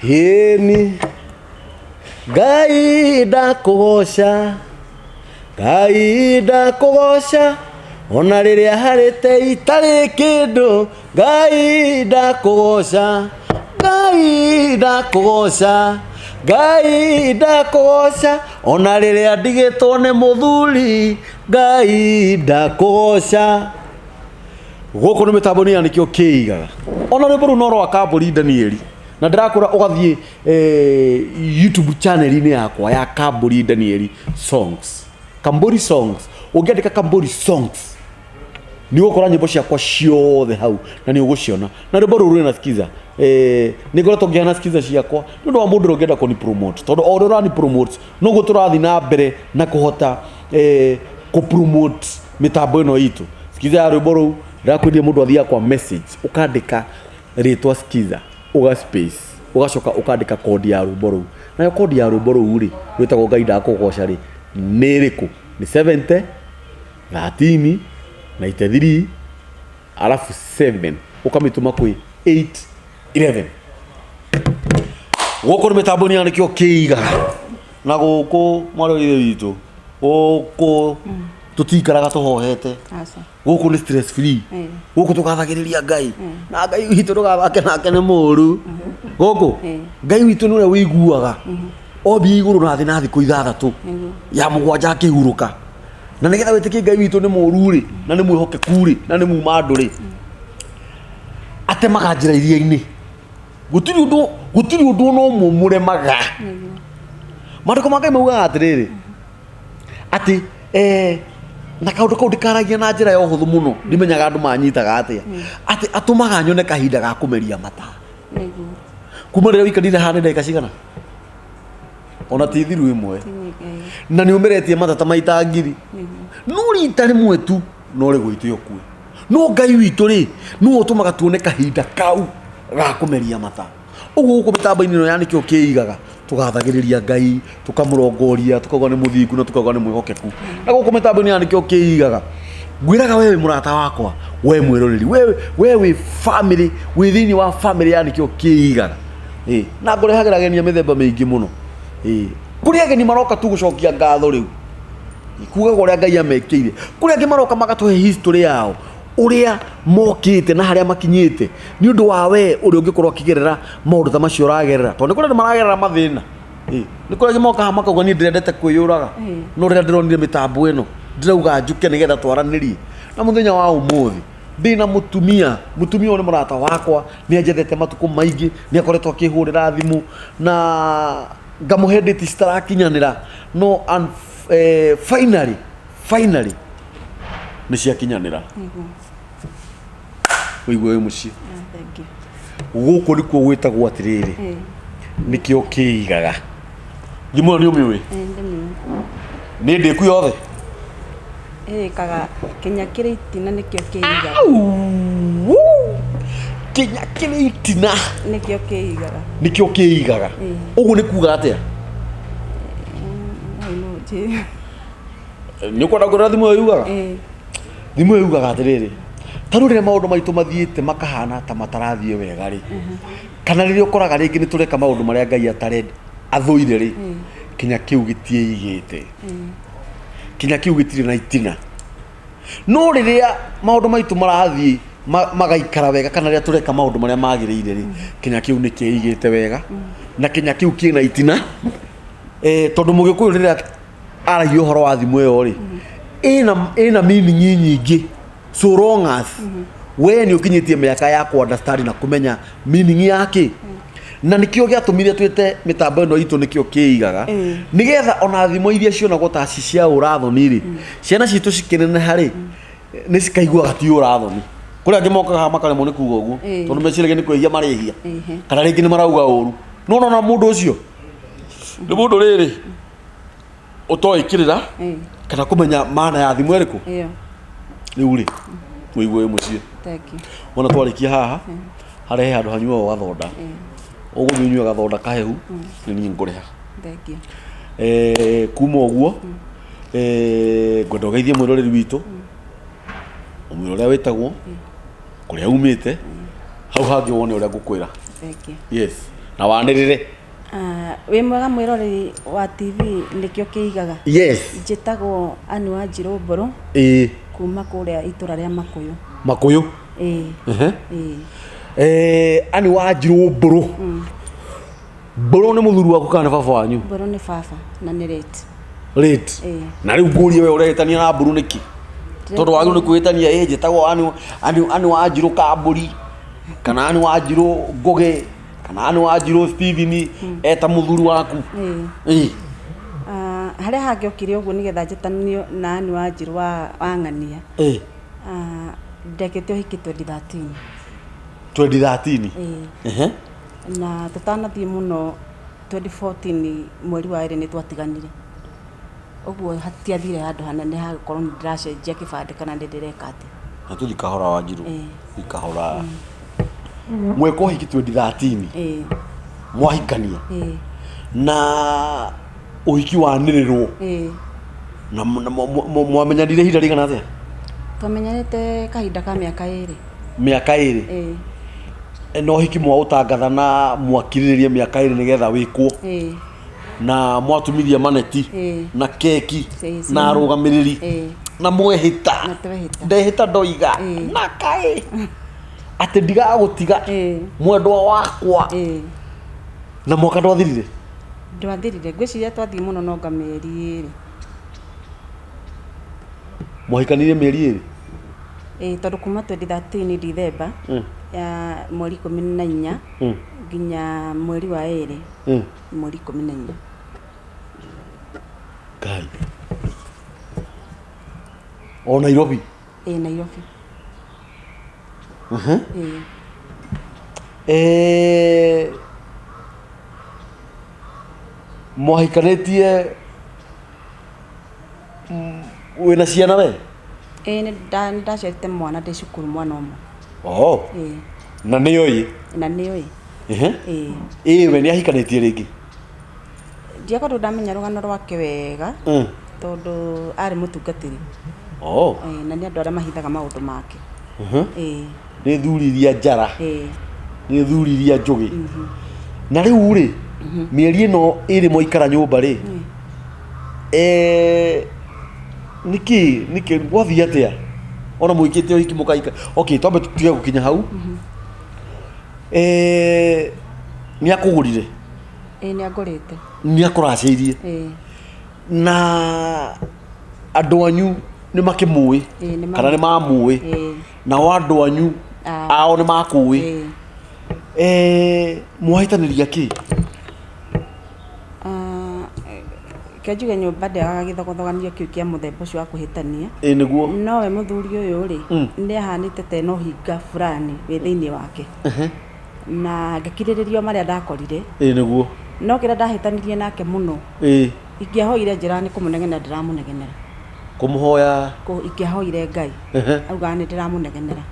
Ĩni Ngai ndakũgoca, Ngai ndakũgoca, ona rĩrĩa harĩte itarĩ kĩndũ, Ngai ndakũgoca, Ngai ndakũgoca, Ngai ndakũgoca, ona rĩrĩa ndigĩtwo nĩ mũthuri, Ngai ndakũgoca. Gũkũ nĩ mĩtambo-inĩ ya nĩkĩo kĩigaga. Ona rwĩmbo rũu no rwa Kambũri Danieli. Na ndĩrakwĩra ũgathiĩ YouTube channel-inĩ yakwa ya Kambũri Danieli Songs. Kambũri Songs. Ũngĩandĩka Kambũri Songs nĩ ũgũkora nyĩmbo ciakwa ciothe hau na nĩ ũgũciona. Na rwĩmbo rũu rwĩna skiza. Nĩ ngoretwo ngĩheana skiza ciakwa nĩ ũndũ wa mũndũ ũrĩa ũngĩenda kũni promote. Tondũ o ũrĩa ũrani promote noguo tũrathiĩ na mbere na kũhota kũ promote mĩtambo ĩno itũ. Skiza ya rwĩmbo rũu ndĩrakwĩrire mũndũ athiaga kwa message ũkandĩka rĩtwa skiza ũga space ũgacoka ũkandĩka kodi ya rwĩmbo rũu. Nayo kodi ya rwĩmbo rũu rĩ rwĩtagwo Ngai ndakũgoca rĩ nĩ ĩrĩkũ? Nĩ 70 13 93 alafu 7 ũkamĩtũma kwĩ 8 11. Gũkũ nĩ mĩtambo-inĩ ya nĩkĩo kĩigaga na gũkũ mwarĩ wa ithe witũ gũkũ tũtikaraga tũhohete. Aca. Gũkũ nĩ stress free. Gũkũ tũgathagĩrĩria Ngai na Ngai witũ ndũgathake nake nĩ mũru. Gũkũ Ngai witũ nĩ ũrĩa wĩiguaga ombire igũrũ na thĩ na thikũ ithathatũ ya mũgwanja akĩhurũka. Na nĩgetha wĩtĩkie Ngai witũ nĩ mũru rĩ na nĩ mwĩhokeku rĩ na nĩ muma andũ rĩ, atemaga njĩra iria-inĩ. Gũtirĩ ũndũ, gũtirĩ ũndũ ona ũmwe ũmũremaga. Maandĩko ma Ngai maugaga atĩrĩrĩ, atĩ na kaũndũ kau ndĩkaragia na njĩra ya ũhũthũ mũno, ndimenyaga andũ manyitaga atĩa, atĩ atũmaga nyone kahinda ga kũmeria mata. Kuma rĩrĩa ũikarire haha nĩ ndagĩka cigana? Ona ti thiru ĩmwe. Na nĩ ũmeretie mata ta maita ngiri. No rita rĩmwe tu no rĩgũite ũkue. No Ngai witũ rĩ, nĩwe ũtũmaga tuone kahinda kau ga kũmeria mata. Ũguo gũkũ mĩtambo-inĩ ĩno ya nĩkĩo kĩigaga, tũgathagĩrĩria Ngai, tũkamũrongoria, tũkauga nĩ mũthingu na tũkauga nĩ mwĩhokeku. Na gũkũ mĩtambo-inĩ ya nĩkĩo kĩigaga, ngwĩraga we wĩ mũrata wakwa, we mwĩroreri, we wĩ family, wĩ thĩinĩ wa family ya nĩkĩo kĩigaga. Ĩ, na ngũrehagĩra ageni a mĩthemba mĩingĩ mũno. Ĩ, kũrĩ ageni maroka tu gũcokia ngatho rĩu, kugaga ũrĩa Ngai amekĩire. Kũrĩ angĩ maroka magatũhe history yao, ũrĩa mokĩte na harĩa makinyĩte nĩ ũndũ wa we ũrĩa ũngĩkorwo ũkĩgerera maũndũ ta macio ũragerera. Tondũ nĩ kũrĩ andũ maragerera mathĩna. Ĩ, nĩ kũrĩ angĩ mokaga makauga niĩ ndĩrendete kwĩyũraga, no rĩrĩa ndĩronire mĩtambo ĩno ndĩrauga njũke nĩgetha twaranĩrie. Na mũthenya wa ũmũthĩ ndĩna mũtumia, mũtumia ũyũ nĩ mũrata wakwa, nĩ anjethete matukũ maingĩ, nĩ akoretwo akĩhũrĩra thimũ na ngamũhe date citarakinyanĩra, no finally, finally nĩ ciakinyanĩra. Ũigue wĩ mũciĩ. Gũkũ nĩkuo gwĩtagwo atĩrĩrĩ, nĩkĩo kĩigaga. Thimũ ĩyo nĩ ũmĩũĩ? Nĩ ndĩku yothe? Ĩkaga kinya kĩrĩ itina nĩkĩo kĩigaga. Kinya kĩrĩ itina nĩkĩo kĩigaga. Nĩkĩo kĩigaga. Ũguo nĩ kuga atĩa? Hau no ũnjĩre. Nĩ ũkwenda ngwĩre thimũ ĩyo yugaga? Thimũ ĩyo yugaga atĩrĩrĩ, ta rĩu rĩrĩa maũndũ maitũ mathiĩte makahana ta matarathiĩ wega rĩ, kana rĩrĩa ũkoraga rĩngĩ nĩ tũreka maũndũ marĩa Ngai atarenda athũire rĩ, kinya kĩu gĩtiĩigĩte, kinya kĩu gĩtirĩ na itina. No rĩrĩa maũndũ maitũ marathiĩ magaikara wega kana rĩrĩa tũreka maũndũ marĩa magĩrĩire rĩ, kinya kĩu nĩ kĩigĩte wega na kinya kĩu kĩna itina. Tondũ mũgĩkũyũ rĩrĩa aragia ũhoro wa thimũ ĩyo rĩ, ĩna meaning nyingĩ so long as we nĩ ũkinyĩtie mĩaka ya kũ understand na kũmenya meaning ya kĩ. Na nĩkĩo gĩatũmire twĩte mĩtambo ĩno itũ nĩkĩo kĩigaga, nĩgetha ona thimũ iria cionagwo ta ci cia ũrathoni rĩ, ciana citũ cikĩneneha rĩ, nĩ cikaiguaga ti ũrathoni. Kũrĩ angĩ mokaga haha makaremwo nĩ kuga ũguo, tondũ meciragia nĩ kwĩhia marehia, kana rĩngĩ nĩ marauga ũru. No nona mũndũ ũcio nĩ mũndũ rĩrĩ ũtoĩ kĩrĩra kana kũmenya maana ya thimũ ĩrĩkũ. Rĩu rĩ, ũigue wĩ mũciĩ. Wona twarĩkia haha, harĩa he handũ hanyuagwo gathonda. Ũgũthiĩ ũnyue gathonda kahehu, nĩ niĩ ngũrĩha. Kuma ũguo, ngwenda ũgeithie mwĩroreri witũ, ũmwĩre ũrĩa wĩtagwo, kũrĩa umĩte, hau hangĩ wone ũrĩa ngũkwĩra. Yes. Na wanĩrĩre. Ah, wĩ mwega mwĩroreri wa TV nĩkĩo kĩigaga. Yes. Njĩtagwo Anne Wanjirũ Mbũrũ kuma kũrĩa itũra rĩa Makũyũ. Makũyũ. Ĩĩ. Ehe. Ĩĩ. Anne Wanjirũ Mbũrũ. Mbũrũ nĩ mũthuri waku kana nĩ baba wanyu? Mbũrũ nĩ baba na nĩ late. Late. Ĩĩ. Na rĩu ngũrie we ũrehĩtania na Mbũrũ nĩkĩ? Tondũ wagĩrĩirwo nĩ kwĩhĩtania ĩ njĩtagwo Anne Wanjirũ Kambũri kana Anne Wanjirũ Ngũgĩ kana Anne Wanjirũ Stephen eta mũthuri waku. Ĩĩ. Ĩĩ. Ah, harĩa hangĩokire ũguo nĩgetha njĩtanio na Anne Wanjirũ wa ng'ania. Ĩĩ. Ah, ndekĩte ũhiki 2013. 2013. Ĩĩ. Ehe. Na tũtanathiĩ mũno 2014 mweri wa ĩrĩ nĩ twatiganire. Ũguo hatiathire handũ hanene hagũkorwo nĩ ndĩracenjia kĩbandĩ kana nĩ ndĩreka atĩa. Na tũthiĩ kahora Wanjirũ. Ĩĩ. Thiĩ kahora. Mweka ũhiki 2013. Ĩĩ. Mwahikania. Ĩĩ. Na ũhiki wanĩrĩrwo. Ĩĩ. Na mwamenyanire ihinda rĩigana atĩa? Twamenyanĩte kahinda ka mĩaka 2. Mĩaka 2? Ĩĩ. Na ũhiki mwaũtangatha na mwakirĩrĩria mĩaka 2 nĩgetha wĩkwo. Ĩĩ. Na mwatumirie maneti Ĩĩ. na keki Ĩĩ, na arũgamĩrĩri Ĩĩ. na mwehĩta. Na twehĩta. Ndehĩta ndoiga. Ĩĩ. Na kaĩ atĩ ndigagũtiga Ĩĩ. mwendwa wakwa. Ĩĩ. Na mwaka ndwathirire? Ndwathirire. Ngwĩciria twathiĩ mũno nonga mĩeri 2. Mwahikanirie mĩeri 2? Ĩĩ, tondũ kuma 2013 December ya mweri 14 nginya mweri wa 2 mweri 14. Ngai. O Nairobi? Ĩĩ, Nairobi. Ĩĩ. Mwahikanĩtie wĩna ciana we? Ĩĩ, nĩ ndaciarĩte mwana ndĩ cukuru, mwana ũmwe. Oh. Ĩĩ. Na nĩyo ĩ? Na nĩyo ĩ. Ehe. Ĩĩ. Ĩĩ, we nĩ ahikanĩtie rĩngĩ? Ndiakorirwo ndamenya rũgano rwake wega tondũ arĩ mũtungatĩri. Oh. Ĩĩ, na nĩ andũ arĩa mahithaga maũndũ make. Ĩĩ. Nĩ thuri iria njara. Ĩĩ. Nĩ thuri iria njũgĩ. Na rĩu rĩ, mĩeri ĩno ĩrĩ mwaikara nyũmba rĩ, nĩkĩ nĩkĩ gwathiĩ atĩa? Ona mũikĩte ũhiki mũkaika. Okay, twambe tũtige gũkinya hau. Nĩ akũgũrire? Ĩĩ, nĩ angũrĩte. Nĩ akũracĩirie? Ĩĩ. Na andũ anyu nĩ makĩmũĩ? Ĩĩ, nĩ Kana nĩ mamũĩ? Ĩĩ. Nao andũ anyu ao nĩ makũĩ? Ĩĩ. Mwahĩtanĩria kĩ? Reke njuge nyũmba ndĩagaga gĩthogothoganio kĩu kĩa mũthemba ũcio wa kũhĩtania. Ĩĩ nĩguo. No we mũthuri ũyũ rĩ, nĩ ahanĩte ta ena ũhinga fulani wĩ thĩinĩ wake. Na ngĩkirĩrĩria o marĩa ndakorire. Ĩĩ nĩguo. No kĩrĩa ndahĩtanirie nake mũno, Ĩĩ. ingĩahoire njĩra nĩ kũmũnegenera ndĩramũnegenera. Kũmũhoya? Ingĩahoire Ngai, augaga nĩ ndĩramũnegenera.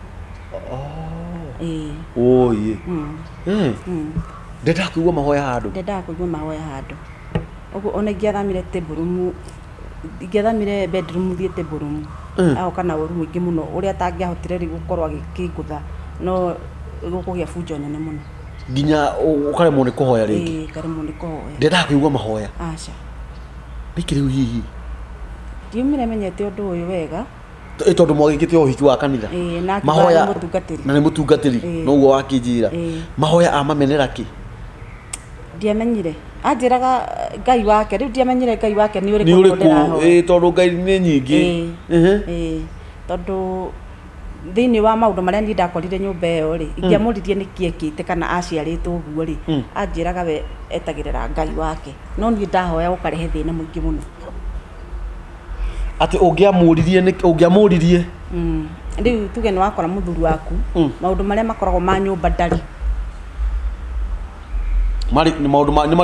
Ĩĩ. Ũi. Ndendaga kũigua mahoya handũ? Ndendaga kũigua mahoya handũ. Ũguo ona ingĩathamire table room, ingĩathamire bedroom thiĩ table room, agoka na ũru mũingĩ mũno ũrĩa atangĩahotire rĩu gũkorwo agĩkĩngũtha, no gũkũgĩa bunjo nene mũno. Nginya ũkaremwo nĩ kũhoya rĩngĩ? Ĩĩ, ngaremwo nĩ kũhoya. Ndendaga kũigua mahoya? Aca. Nĩkĩ rĩu hihi? Ndiumire menyete ũndũ ũyũ wega. Ĩ tondũ mwagĩkĩte ũhiki wa kanitha? Ĩĩ, na akiuga Mahoya nĩ mũtungatĩri. Na nĩ mũtungatĩri, Ĩĩ. noguo wakĩnjĩra. Ĩĩ. Mahoya amamenera kĩ? Ndiamenyire. Anjĩraga Ngai wake, rĩu ndiamenyire Ngai wake nĩ ũrĩkũ Nĩ tondũ ũrĩkũ? ndĩrahoya. Ĩĩ, tondũ Ngai nĩ nyingĩ. Ĩĩ. Ĩĩ, tondũ thĩinĩ wa maũndũ marĩa niĩ ndakorire nyũmba ĩyo rĩ, ingĩamũririe nĩkĩ ekĩte kana aciarĩtwo ũguo rĩ, anjĩraga we etagĩrĩra Ngai wake. No niĩ ndahoya gũkarehe thĩna mũingĩ mũno. Atĩ ũngĩamũririe nĩ ũngĩamũririe? Rĩu tuge nĩ wakora mũthuri waku, maũndũ marĩa makoragwo ma nyũmba ndarĩ. Marĩ nĩ maũndũ ma nĩ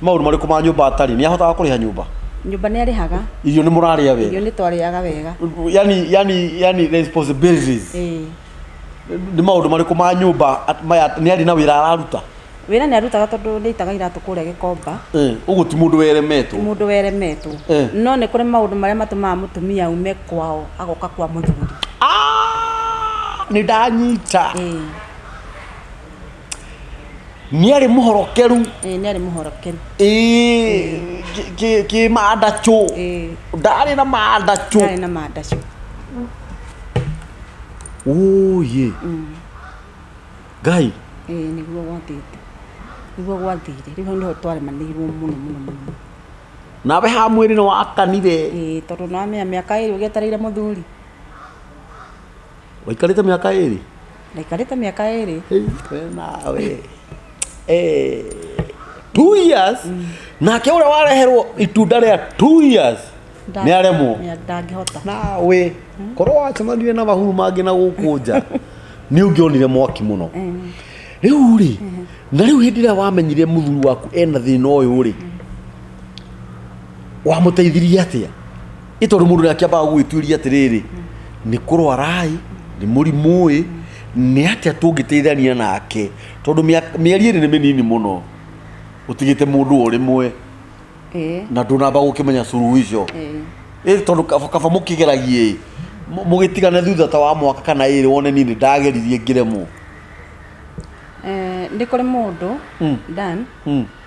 maũndũ marĩkũ ma nyũmba atarĩ? Nĩ ahotaga kũrĩha nyũmba? Nyũmba nĩ arĩhaga. Irio nĩ mũrarĩa wega? Irio nĩ twarĩaga wega. Yani responsibilities. Ĩĩ. Nĩ maũndũ marĩkũ ma nyũmba maya nĩ arĩ na wĩra araruta? Wĩra nĩ arutaga tondũ nĩ aitaga iratũ kũrĩa Gĩkomba. Ũguo ti mũndũ weremetwo. Ti mũndũ weremetwo. No nĩ kũrĩ maũndũ marĩa matũmaga mũtumia aume kwao agoka kwa mũthuri. Nĩ ndanyita. Nĩ arĩ mũhorokeru. Ĩĩ, nĩ arĩ mũhorokeru. Ĩĩ, kĩ mandacũ. Ndarĩ na mandacũ. Ndarĩ na mandacũ. Ũyĩ Ngai. Ĩĩ, nĩguo gwathiĩte, nĩguo gwathire. Rĩu hau nĩho twaremanĩirwo mũno mũno mũno. Nawe ha mwĩrĩ nĩ wakanire. Ĩĩ, tondũ nĩwamenya mĩaka ĩrĩ ũgĩetereire mũthuri. Waikarĩte mĩaka ĩrĩ? Ndaikarĩte mĩaka ĩrĩ. Hey, we nawe. 2 years. Nake ũrĩa wareherwo itunda rĩa 2 years nĩ aremwo. Ndangĩhota. Nawe korwo wacemanirie na mahuru mangĩ na gũkũ nja, nĩ ũngĩonire mwaki mũno. Rĩu rĩ, na rĩu hĩndĩ ĩrĩa wamenyire mũthuri waku ena thĩna ũyũ rĩ, wamũteithirie atĩa? Ĩ tondũ mũndũ nĩ akĩambaga gwĩtuĩria atĩrĩrĩ, nĩ kũrwara ĩ, nĩ mũrimũ ĩ, nĩ atĩa tũngĩteithania nake, tondũ mĩeri 2 nĩ mĩnini mũno ũtigĩte mũndũ o rĩmwe na ndũnamba gũkĩmenya suluhisho. Ĩ tondũ kaba mũkĩgeragie ĩ, mũgĩtigane thutha ta wa mwaka kana 2, wone niĩ nĩ ndageririe ngĩremwo. Nĩ kũrĩ mũndũ, Dan,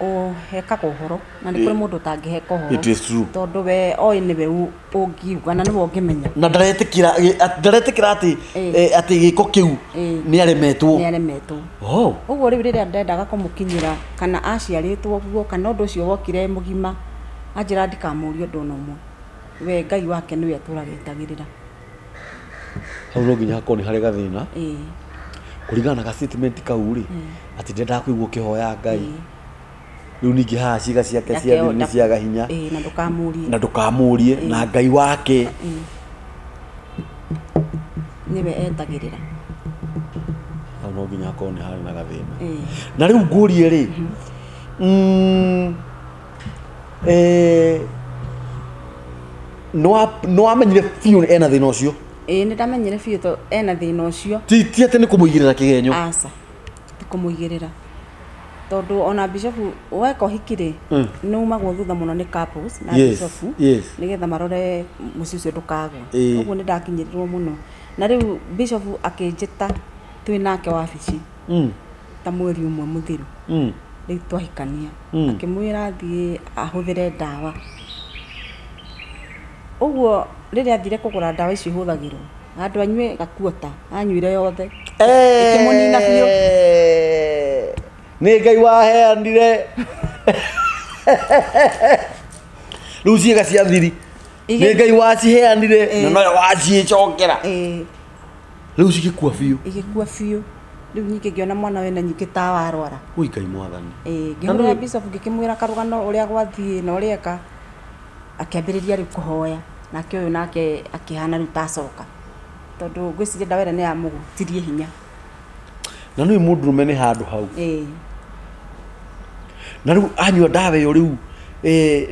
ũhekaga ũhoro na nĩ kũrĩ mũndũ ũtangĩheka ũhoro. It is true. Tondũ we oĩ nĩwe ũngiuga na nĩwe ũngĩmenya. Na ndaretĩkĩra atĩ atĩ gĩko kĩu nĩ aremetwo. Nĩ aremetwo. Oh. Ũguo rĩu rĩrĩa ndendaga kũmũkinyĩra kana aciarĩtwo ũguo kana ũndũ ũcio wokire mũgima, anjĩra ndikamũrie ũndũ ona ũmwe, we Ngai wake nĩwe atũraga etagĩrĩra. Hau no nginya hakorwo nĩ harĩ gathĩna. Kũringana na ga statement kau rĩ, atĩ ndendaga kũigua ũkĩhoya Ngai. Rĩu ningĩ haha ciĩga ciake cia thiri nĩ ciaga hinya. Ĩĩ, na ndũkamũrie. Na ndũkamũrie, na Ngai wake nĩwe etagĩrĩra. Hau no nginya hakorwo nĩ harĩ na gathĩna. Na rĩu ngũrie rĩ, nĩ wamenyire biũ ena thĩna ũcio? Ĩĩ, nĩ ndamenyire biũ to ena thĩna ũcio. Ti atĩ nĩ kũmũigĩrĩra kĩgenyo? Aca, ti kũmũigĩrĩra, tondũ ona bishofu weka ũhiki rĩ, nĩ umagwo thutha mũno nĩ couples na bishofu nĩgetha marore mũciĩ ũcio ndũkagwe. Ũguo nĩ ndakinyĩrirwo mũno, na rĩu bishofu akĩnjĩta twĩ nake wabici ta mweri ũmwe mũthiru rĩu twahikania, akĩmwĩra athiĩ ahũthĩre ndawa. Ũguo rĩrĩa athire kũgũra ndawa icio ihũthagĩrwo handũ anyue gakuota, anyuire yothe, ĩkĩmũnina biũ. Nĩ Ngai waheanire. Rĩu ciĩga cia thiri nĩ Ngai waciheanire na nowe waciĩcokera. Rĩu cigĩkua biũ. Igĩkua biũ. Rĩu ningĩ ngĩona mwana wena nyingĩ ta warwara. Ui Ngai mwathani. Ĩĩ, ngĩhũrĩra bishop ngĩkĩmwĩra karũgano ũrĩa gwathiĩ na ũrĩa eka, akĩambĩrĩria rĩu kũhoya, nake ũyũ nake akĩhana rĩu tacoka, tondũ ngwĩciria ndawa ĩrĩa nĩ yamũgutirie hinya. Na nĩ mũndũrũme nĩ handũ hau. Ĩĩ. Na rĩu anyua ndawa ĩyo rĩu,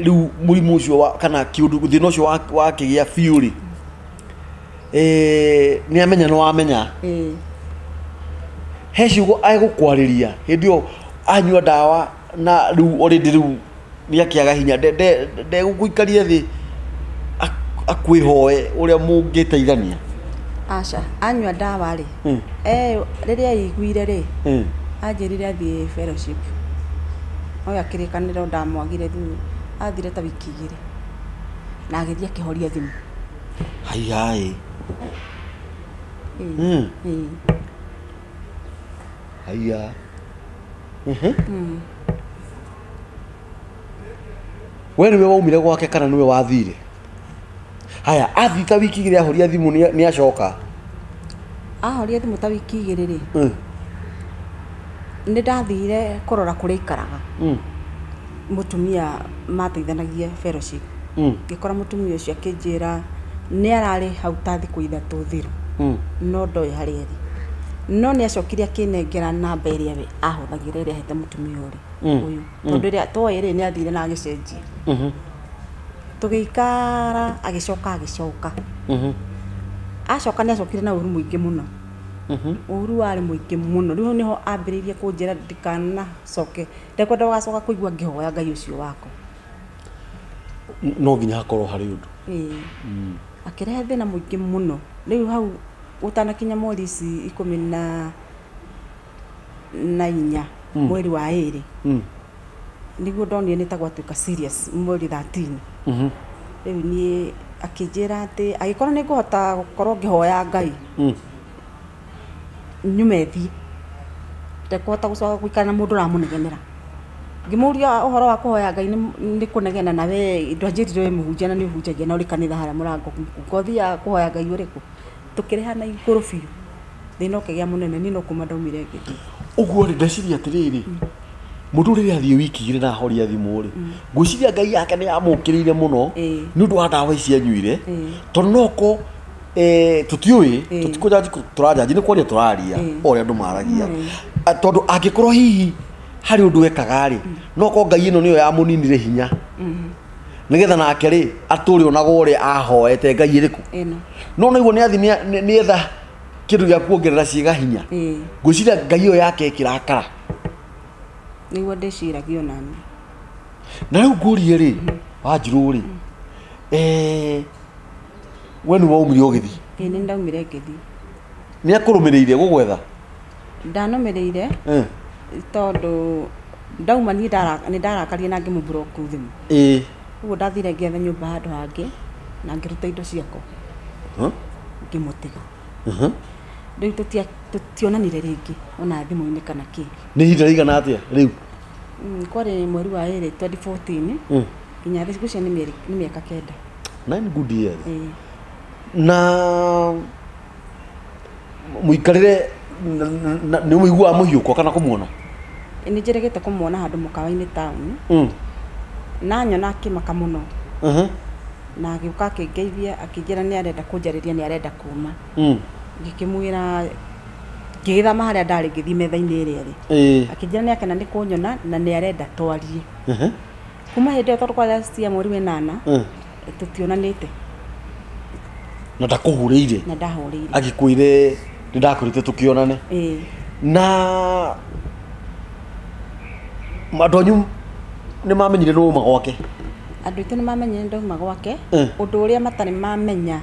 rĩu mũrimũ ũcio wa kana kĩũndũ thĩna ũcio wakĩgĩa biũ rĩ, nĩ amenya nĩ wamenya. Ĩĩ. He ciugo egũkwarĩria hĩndĩ ĩyo anyua ndawa, na rĩu already rĩu nĩ akĩaga hinya, ndegũgũikaria thĩ akwĩhoe ũrĩa mũngĩteithania? Aca, anyua ndawa rĩ, rĩrĩa aiguire rĩ, anjĩrire athiĩ fellowship. Oya kĩrĩkanĩro ndamwagire rĩu athire ta wiki 2 na agĩthiĩ akĩhoria thimũ. Haiyaĩ. Ĩĩ. Ĩĩ. Haiya. We nĩwe waumire gwake kana nĩwe wathire? Haya, athiĩ ta wiki 2 ahoria thimũ, nĩ acoka? Ahoria thimũ ta wiki 2 rĩ, nĩ ndathire kũrora kũrĩa aikaraga. Mũtumia mateithanagia fellowship. Ngĩkora mũtumia ũcio akĩnjĩra nĩ ararĩ hau ta thikũ 3 thiru, no ndoĩ harĩa arĩ. No nĩ acokire akĩnengera namba ĩrĩa we ahũthagĩra ĩrĩa ahete mũtumia ũrĩa ũyũ. Tondũ ĩrĩa twoĩ rĩ, nĩ athire na agĩcenjia. Tũgĩikara, agĩcoka agĩcoka. Acoka nĩ acokire na ũru mũingĩ mũno. Ũru warĩ mũingĩ mũno. Rĩu nĩho ambĩrĩirie kũnjĩra ndikanacoke, ndekwenda gũgacoka kũigua ngĩhoya Ngai ũcio wakwa. No nginya hakorwo harĩ ũndũ. Ĩĩ. Akĩrehe thĩna mũingĩ mũno. Rĩu hau gũtanakinya mweri ici 14. Mweri wa 2. Nĩguo ndonire nĩ ta gwatuĩka serious mweri 13. Rĩu niĩ akĩnjĩra atĩ angĩkorwo nĩ ngũhota gũkorwo ngĩhoya Ngai, nyume thiĩ, ndekũhota gũcoka gũikara na mũndũ ũramũnegenera. Ngĩmũria ũhoro wa kũhoya Ngai nĩ kũnegena, na we ndwanjĩrire wĩ mũhunjia na nĩ ũhunjagia na ũrĩ kanitha harĩa mũrango, ngothiaga kũhoya Ngai ũrĩkũ? Tũkĩrehana igũrũ biũ, thĩna ũkĩgĩa mũnene, niĩ no kuma ndaumire ngĩthiĩ. Ũguo rĩ, ndeciria atĩrĩrĩ, mũndũ rĩrĩa athiĩ wiki 2 na ahoria thimũ rĩ, ngwĩciria Ngai yake nĩ yamũkĩrĩire mũno nĩ ũndũ wa ndawa ici anyuire, tondũ noko tũtiũĩ, tũtikũjanji, tũrajanji nĩ kwaria tũraria o ũrĩa andũ maragia. Tondũ angĩkorwo hihi harĩ ũndũ ekaga rĩ, noko Ngai ĩno nĩyo yamũninire hinya, nĩgetha nake rĩ atũre onaga ũrĩa ahoete Ngai ĩrĩkũ. Ĩno. No naiguo nĩ athi nĩetha kĩndũ gĩa kuongerera ciĩga hinya, ngwĩciria Ngai ĩyo yake ĩkĩrakara. Nĩguo ndĩciragia onaniĩ. Na rĩu ngũrie rĩ, Wanjirũ rĩ, we nĩ waumire ũgĩthiĩ? Ĩĩ, nĩ ndaumire ngĩthiĩ. Nĩ akũrũmĩrĩire gũgwetha? Ndanũmĩrĩire, tondũ ndauma niĩ nĩ ndarakarire na ngĩmũ block thimũ. Ũguo ndathire ngĩetha nyũmba handũ hangĩ na ngĩruta indo ciakwa, ngĩmũtiga. Rĩu tũtionanire rĩngĩ ona thimũ-inĩ kana kĩ. Nĩ ihinda rĩigana atĩa rĩu? Kwarĩ mweri wa 2 2014 nginya thikũ icio nĩ mĩaka 9. 9 good years. Na mũikarĩre nĩ ũiguaga mũhiũko kana kũmuona? Nĩ njĩrĩgĩte kũmuona handũ mũkawa-inĩ taũni, na nyona akĩmaka mũno, na agĩũka akĩngeithia, akĩnjĩra nĩ arenda kũnjarĩria, nĩ arenda kuma. Ngĩkĩmwĩra, ngĩgĩthama harĩa ndarĩ ngĩthiĩ metha-inĩ ĩrĩa ĩrĩ. Akĩnjĩra nĩ akena nĩ kũnyona na nĩ arenda twarie. Kuma hĩndĩ ĩyo, tondũ kwa last year mweri wa 8, tũtionanĩte. Na ndakũhũrĩire? Na ndahũrĩire. Agĩkwĩre nĩ ndakwĩrĩte tũkĩonane? Ĩĩ. Na andũ anyu nĩ mamenyire nĩ wauma gwake? Andũ aitũ nĩ mamenyire nĩ ndauma gwake. Ũndũ ũrĩa matarĩ mamenya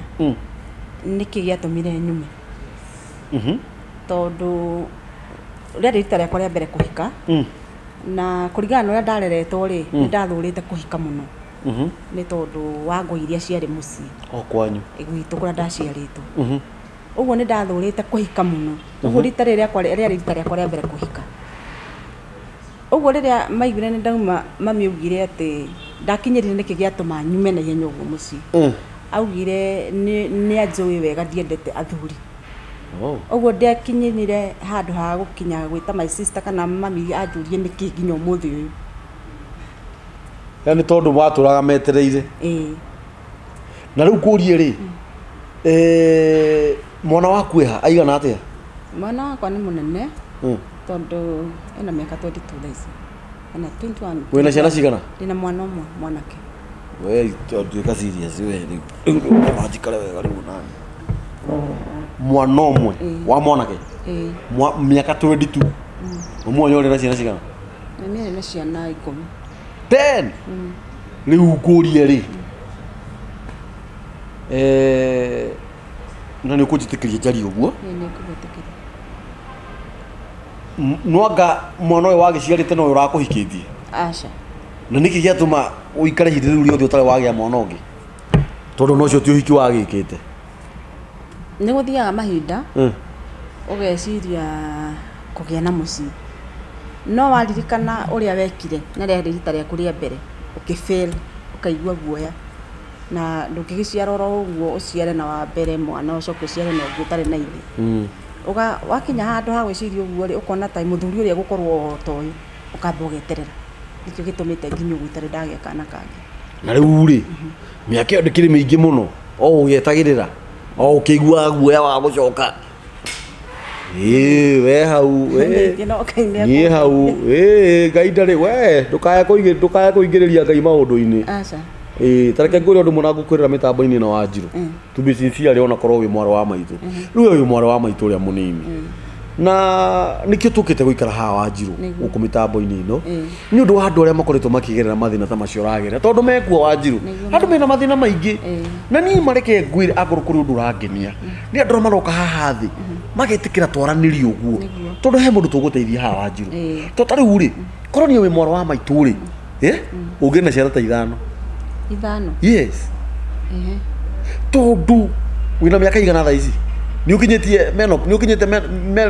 nĩkĩ gĩatũmire nyume, tondũ rĩarĩ rita rĩakwa rĩa mbere kũhika, na kũringana na ũrĩa ndareretwo rĩ, nĩ ndathũrĩte kũhika mũno, nĩ tondũ wa ngũi iria ciarĩ mũciĩ. O kwanyu? Gwitũ kũrĩa ndaciarĩtwo. Ũguo nĩ ndathũrĩte kũhika mũno. Ũguo rita rĩrĩ rĩakwa rĩarĩ rita rĩakwa rĩa mbere kũhika. Ũguo rĩrĩa maiguire nĩ ndauma, mami augire atĩ ndakinyĩrire nĩkĩ gĩatũma nyume na ihenya ũguo mũciĩ. Augire nĩ anjũĩ wega ndiendete athuri. Ũguo ndiakinyĩrire handũ ha gũkinya gwĩta my sister kana mami anjũrie nĩkĩ nginya ũmũthĩ ũyũ. Yani tondũ watũraga metereire? Ĩĩ. Na rĩu kũrie rĩ, mwana waku ĩha aigana atĩa? Mwana wakwa nĩ mũnene, tondũ ena mĩaka 22 thaa ici. Ena 21. Wĩna ciana cigana? Ndĩna mwana ũmwe mwanake. We tuĩka serious we rĩu. Rĩu wanjikare wega rĩu nani. Mwana ũmwe wa mwanake? Ĩĩ. Mĩaka 22. Ũmwe ũrĩ na ciana cigana? Mami arĩ na ciana 10. 10? Rĩu ngũrie rĩ, na nĩ ũkũnjĩtĩkĩria njarie ũguo? Ĩĩ, nĩ ngũgwĩtĩkĩria. Nwanga mwana ũyũ wagĩciarĩte no ũyũ ũrakũhikĩtie? Aca. Na nĩkĩ gĩatũma ũikare ihinda rĩu rĩothe ũtarĩ wagĩa mwana ũngĩ? Tondũ no ũcio ti ũhiki wagĩkĩte. Nĩ gũthiaga mahinda, ũgeciria kũgĩa na mũciĩ, no waririkana ũrĩa wekire na rĩarĩ rita rĩaku rĩa mbere ũkĩ fail, ũkaigua guoya, na ndũngĩgĩciara oro ũguo, ũciare na wa mbere mwana ũcoke ũciare na ũngĩ ũtarĩ na ithe. Wakinya handũ ha gwĩciria ũguo rĩ, ũkona ta mũthuri ũrĩa egũkorwo o ta ũyũ, ũkamba ũgeterera. Nĩkĩo gĩtũmĩte nginya ũguo itarĩ ndagĩa kana kangĩ. Na rĩu rĩ, mĩaka ĩyo ndĩkĩrĩ mĩingĩ mũno, o ũgĩetagĩrĩra, o ũkĩiguaga guoya wa gũcoka. Ĩĩ, we hau, ĩ. Ningĩ no Ngai nĩ Niĩ hau, ĩ, Ngai ndarĩ, we, ndũkae kũingĩrĩria Ngai maũndũ-inĩ. Aca. Ĩĩ, ta reke ngwĩre ũndũ mũna ngũkwĩrĩra mĩtambo-inĩ ĩno wa Njirũ. To be sincere ona korwo wĩ mwarĩ wa maitũ. Rĩu we wĩ mwarĩ wa maitũ ũrĩa mũnini. Na nĩkĩo tũkĩte gũikara haha wa Njirũ gũkũ mĩtambo-inĩ ĩno, nĩ ũndũ wa andũ arĩa makoretwo makĩgerera mathĩna ta macio ũragerera, tondũ mekuo wa Njirũ. Andũ mena mathĩna maingĩ. Na niĩ mareke ngwĩre, akorwo kũrĩ ũndũ ũrangenia, nĩ andũ arĩa maroka haha thĩ. Magetĩkĩra twaranĩrie ũguo. Nĩguo. Tondũ he mũndũ tũgũteithia haha, Wanjirũ. To ta rĩu rĩ, korwo niĩ wĩ mwarĩ wa maitũ rĩ, ũngĩ na ciana ta ithano. Ithano? Yes. Ehe. Tondũ wĩna mĩaka igana thaa ici? Nĩ ũkinyĩtie nĩ ũkinyĩte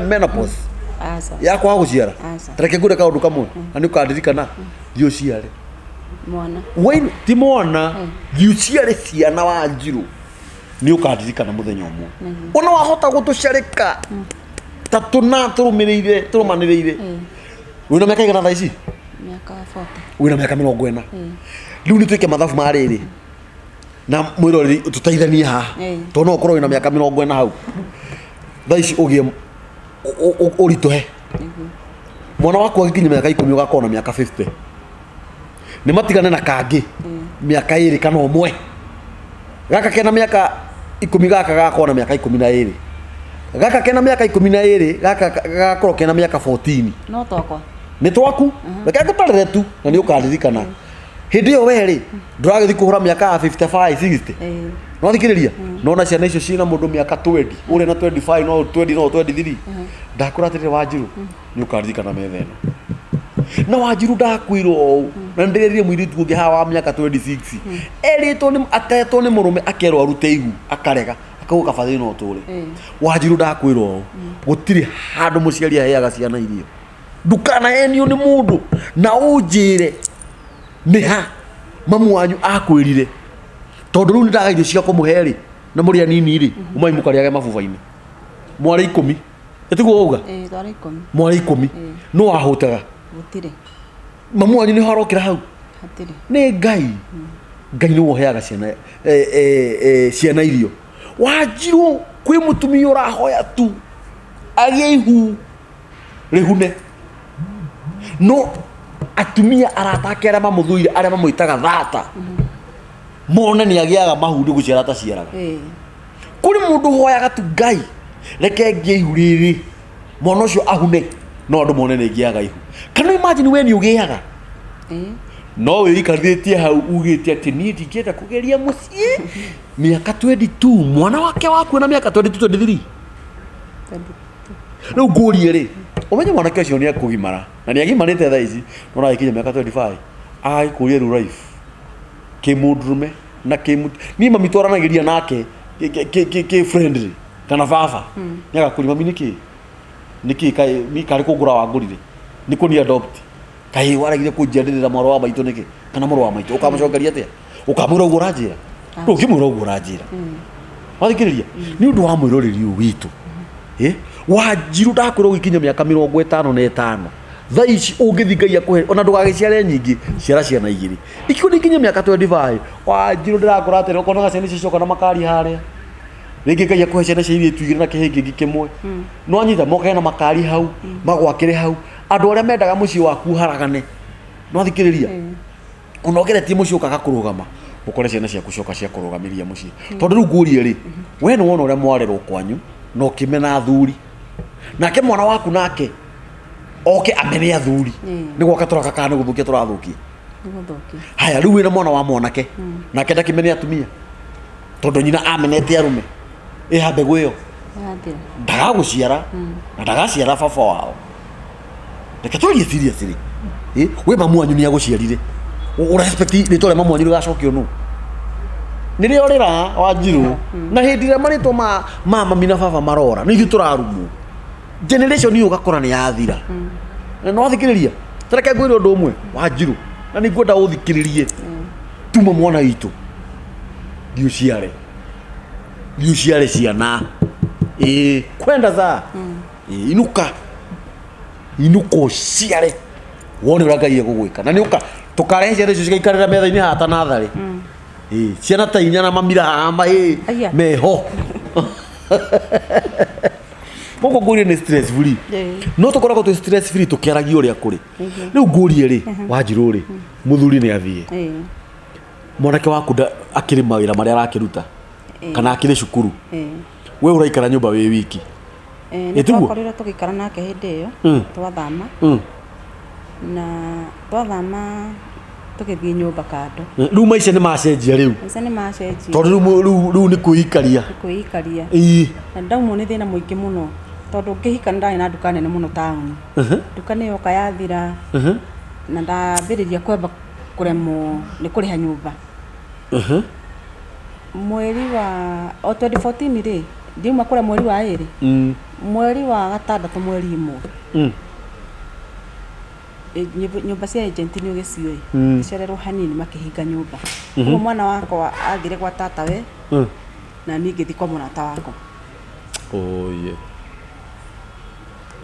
menopause Aca. ya kwaga gũciara? Aca. Reke ngwĩre kaũndũ kamwe na nĩ ũkandirikana. Thiĩ ũciare. Mwana? Wain ti mwana, thiĩ ũciare ciana, Wanjirũ, nĩ ũkandirikana mũthenya ũmwe. Ona wahota gũtũcarĩka ta tũna tũrũmĩrĩire tũrũmanĩrĩire. Wĩna mĩaka igana thaa ici? Mĩaka 40. Wĩna mĩaka 40. Rĩu nĩ twĩke mathabu ma rĩrĩ na mwĩroreri tũteithanie haha. Tondũ no ũkorwo wĩna mĩaka 40 hau thaa ici, ũgĩe ũritũhe. Mwana waku agĩkinya mĩaka 10, ũgakorwo na mĩaka 50. Nĩ matigane na kangĩ mĩaka 2 kana 1. Gaka kena mĩaka 10, gaka gagakorwo na mĩaka 12. Gaka kena mĩaka 12, gaka gagakorwo kena mĩaka 14. No twakwa. Nĩ twaku. Reke ngũtarĩre tu na nĩ ũkandirikana. Hĩndĩ ĩyo we rĩ, ndũragĩthiĩ kũhũra mĩaka ya 55, 60. No thikĩrĩria, nona ciana icio ciĩna mũndũ mĩaka 20, ũrĩa na 25, no 20, no 23. Ndakũra atĩrĩrĩ, Wanjirũ, nĩ ũkaririkana metha ĩno. Na Wanjirũ, ndakwĩrwo ũũ, na nĩndĩrerire mũirĩtu ũngĩ haha wa mĩaka 26, erĩtwo nĩ atetwo nĩ mũrũme, akerwo arute ihu, akarega, akauga kaba thĩna ũtũre. Wanjirũ, ndakwĩrwo ũũ, gũtirĩ handũ mũciari aheaga ciana irio. Ndukanahenio nĩ mũndũ na ũnjĩre nĩ ha mamu wanyu akwĩrire, tondũ rĩu nĩ ndaga irio cia kũmũhe rĩ, na mũrĩ anini rĩ, umai mũkarĩage mabuba-inĩ. Mwarĩ 10, ĩtiguo wauga? Ĩĩ, twarĩ 10. Mwarĩ 10. No wahũtaga? Gũtirĩ. Mamu wanyu nĩho arokĩra hau? Hatirĩ. Nĩ Ngai. Ngai nĩwe ũheaga ciana ciana irio. Wanjirũ, kwĩ mũtumia ũrahoya tu agĩe ihu rĩhune, no atumia arata ake arĩa mamũthũire, arĩa mamwĩtaga thata, mone nĩ agĩaga mahu nĩ gũciara ataciaraga. Kũrĩ mũndũ ũhoyaga tu, Ngai, reke ngĩe ihu rĩrĩ, mwana ũcio ahune, no andũ mone nĩ ngĩaga ihu. Kana imagine we nĩ ũgĩaga. No wĩikarĩtie hau ugĩte atĩ niĩ ndingĩenda kũgeria mũciĩ mĩaka 22, mwana wake waku na mĩaka 22, 23. Rĩu ngũrie rĩ, ũmenye mwanake ũcio nĩ ekũgimara na nĩ agimarĩte thaa ici, no agĩkinya mĩaka 25 agagĩkũria rĩu life kĩmũndũrũme na kĩmũ niĩ mami twaranagĩria nake kĩ friendly kana baba nĩ agakũria, mami, nĩkĩ nĩkĩ kaĩ niĩ karĩ kũngũra wangũrire nĩ kũni adopt, kaĩ waregire kũnjiarĩrĩra mwarĩ wa maitũ nĩkĩ kana mũrũ wa maitũ? Ũkamũcokeria atĩa? Ũkamwĩra ũguo ũranjĩra? Ndũngĩmwĩra ũguo ũranjĩra. Wathikĩrĩria, nĩ ũndũ wa mwĩroreri ũyũ witũ. Wanjirũ, ndakwĩra ũgĩkinya mĩaka 55 thaa ici, ũngĩthi Ngai akũhe ona ndũgagĩciare nyingĩ, ciara ciana igĩrĩ ikiuga nĩ ikinye mĩaka 25. Wanjirũ, ndĩrakũra atĩrĩ, ũkonaga ciana icio cioka na makari harĩa. Rĩngĩ Ngai akũhe ciana cia irĩtu igĩrĩ na kĩhĩ kĩngĩ kĩmwe, no anyita moke na makari hau, magwakĩre hau. Andũ arĩa mendaga mũciĩ waku ũharagane, no thikĩrĩria, ona ũgeretie mũciĩ ũkaga kũrũgama, ũkore ciana ciaku cioka cia kũrũgamĩria mũciĩ. Tondũ rĩu ngũrie rĩ, we nĩ wona ũrĩa mwarerwo kwanyu na ũkĩmena athuri, nake mwana waku nake oke amene athuri. Nĩ gwaka tũraka kana nĩ gũthũkia tũrathũkia? Nĩ gũthũkia. Haya, rĩu wĩna mwana wa mwanake, nake ndakĩmene atumia tondũ nyina amenete arũme. Ĩha mbegũ ĩyo? Yathira. Ndagagũciara na ndagaciara baba wao. Reke twarie seriously. We mamu wanyu nĩ agũciarire, ũra expect rĩtwa rĩa mamu wanyu rĩgacokio nũ? Nĩrĩo rĩra, Wanjirũ. Na hĩndĩ ĩrĩa marĩtwa ma mami na baba marora, nĩ ithuĩ tũrarumwo. Generation ĩyo ũgakora nĩ yathira. Na no thikĩrĩria, tareke ngwĩre ũndũ ũmwe, Wanjirũ, na nĩ ngwenda ũthikĩrĩrie. Tuma mwana witũ, thiĩ ũciare, thiĩ ũciare ciana. Ĩĩ, kwenda za. Ĩĩ, inuka, inuka ũciare, wone ũrĩa Ngai egũgwĩka. Na nĩ ũka tũkarehe ciana icio cigaikarĩra metha-inĩ haha ta natharĩ. Ĩĩ, ciana ta inya na mamira haha mahĩ. Aya. Meho gũkũ ngũrie nĩ stress free. No tũkoragwo twĩ stress free tũkĩaragia ũrĩa kũrĩ. Rĩu ngũrie rĩ, Wanjirũ rĩ, mũthuri nĩ athiĩ, mwanake waku akĩrĩ mawĩra marĩa arakĩruta kana akĩrĩ cukuru, we ũraikara nyũmba wĩ wiki? Nĩ Ĩtiguo? twakorirwo tũgĩikara nake hĩndĩ ĩyo twathama. Na twathama tũgĩthiĩ nyũmba kando. Rĩu maica nĩ macenjia rĩu. Maica nĩ macenjia. Tondũ rĩu nĩ kwĩikaria. Kwĩikaria. Ĩĩ. Na ndaumwo nĩ thĩna mũingĩ mũno. Tondũ ngĩhika nĩ ndarĩ na nduka nene mũno taũni. Nduka nĩ yoka yathira na ndambĩrĩria kwamba kũremwo nĩ kũrĩha nyũmba. Mweri wa o 2014 rĩ, ndiuma kũrĩa mweri wa ĩrĩ, mweri wa gatandatũ mweri ĩmwe, nyũmba cia agent nĩ ũgĩciũĩ, ngĩcererwo hanini makĩhinga nyũmba. Ũguo mwana wakwa athire gwa tatawe na niĩ ngĩthiĩ kwa mũrata wakwa. Oye.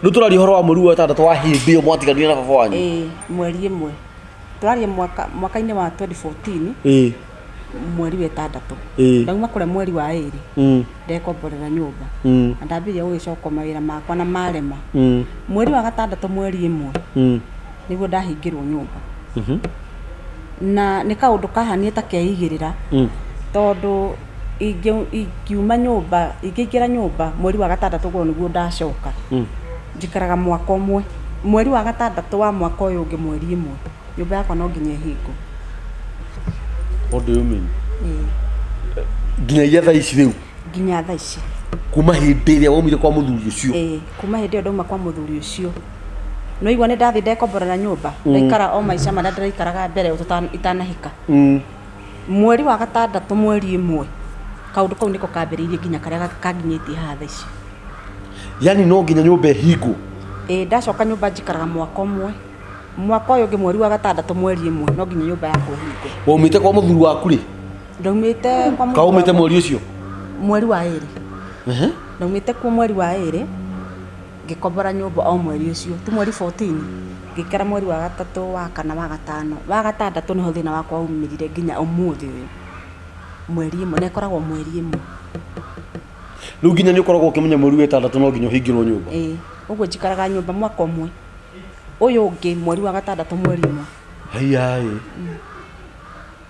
Rĩu tũraria ũhoro wa mweri wa ĩtandatũ wa hĩndĩ ĩyo mwatiganire na baba wanyu. Ĩĩ, mweri ĩmwe. Tũraria mwaka mwaka-inĩ wa 2014 mweri wa ĩtandatũ. Ndauma kũrĩa mweri wa ĩrĩ ndekomborera nyũmba na ndambĩrĩria gũgĩcoka mawĩra makwa na marema. Mweri wa gatandatũ mweri ĩmwe nĩguo ndahingĩrwo nyũmba. Na nĩ kaũndũ kahanire ta keigĩrĩra tondũ ingiuma nyũmba, ingĩingĩra nyũmba mweri wa gatandatũ ũguo nĩguo ndacoka. Njikaraga mwaka ũmwe. Mweri wa gatandatũ wa mwaka ũyũ ũngĩ mweri ĩmwe, nyũmba yakwa no nginya ĩhingwo. What do you mean? Ĩĩ. Nginyagia thaa ici rĩu? Nginya thaa ici. Kuma hĩndĩ ĩrĩa waumire kwa mũthuri ũcio? Ĩĩ, kuma hĩndĩ ĩyo ndauma kwa mũthuri ũcio. Nĩwaigua nĩ ndathiĩ ndekomborera nyũmba, ndaikara o maica marĩa ndĩraikaraga mbere itanahika. Mweri wa gatandatũ mweri ĩmwe, kaũndũ kau nĩko kambĩrĩirie nginya karĩa kanginyĩtie haha thaa ici. Yani no nginya nyũmba ĩhingwo? Ĩĩ, ndacoka nyũmba njikaraga mwaka ũmwe. Mwaka ũyũ ũngĩ mweri wa gatandatũ mweri ĩmwe no nginya nyũmba yakwa ĩhingwo. Waumĩte kwa mũthuri waku rĩ? Ndaumĩte kwa mũthuri Kaumĩte wakwa. Mweri ũcio? Mweri wa ĩrĩ. Ndaumĩte kuo mweri wa ĩrĩ, ngĩkombora nyũmba o mweri ũcio, ti mweri 14, ngĩikara mweri wa gatatũ, wa kana, wa gatano, wa gatandatũ nĩho thĩna wakwa waumĩrire nginya ũmũthĩ ũyũ, mweri ĩmwe, na ĩkoragwo mweri ĩmwe. Rĩu nginya nĩ ũkoragwo ũkĩmenya mweri wa ĩtandatũ no nginya ũhingĩrwo nyũmba? Ĩĩ, ũguo njikaraga nyũmba mwaka ũmwe, ũyũ ũngĩ mweri wa gatandatũ mweri ĩmwe. Haiya ĩ.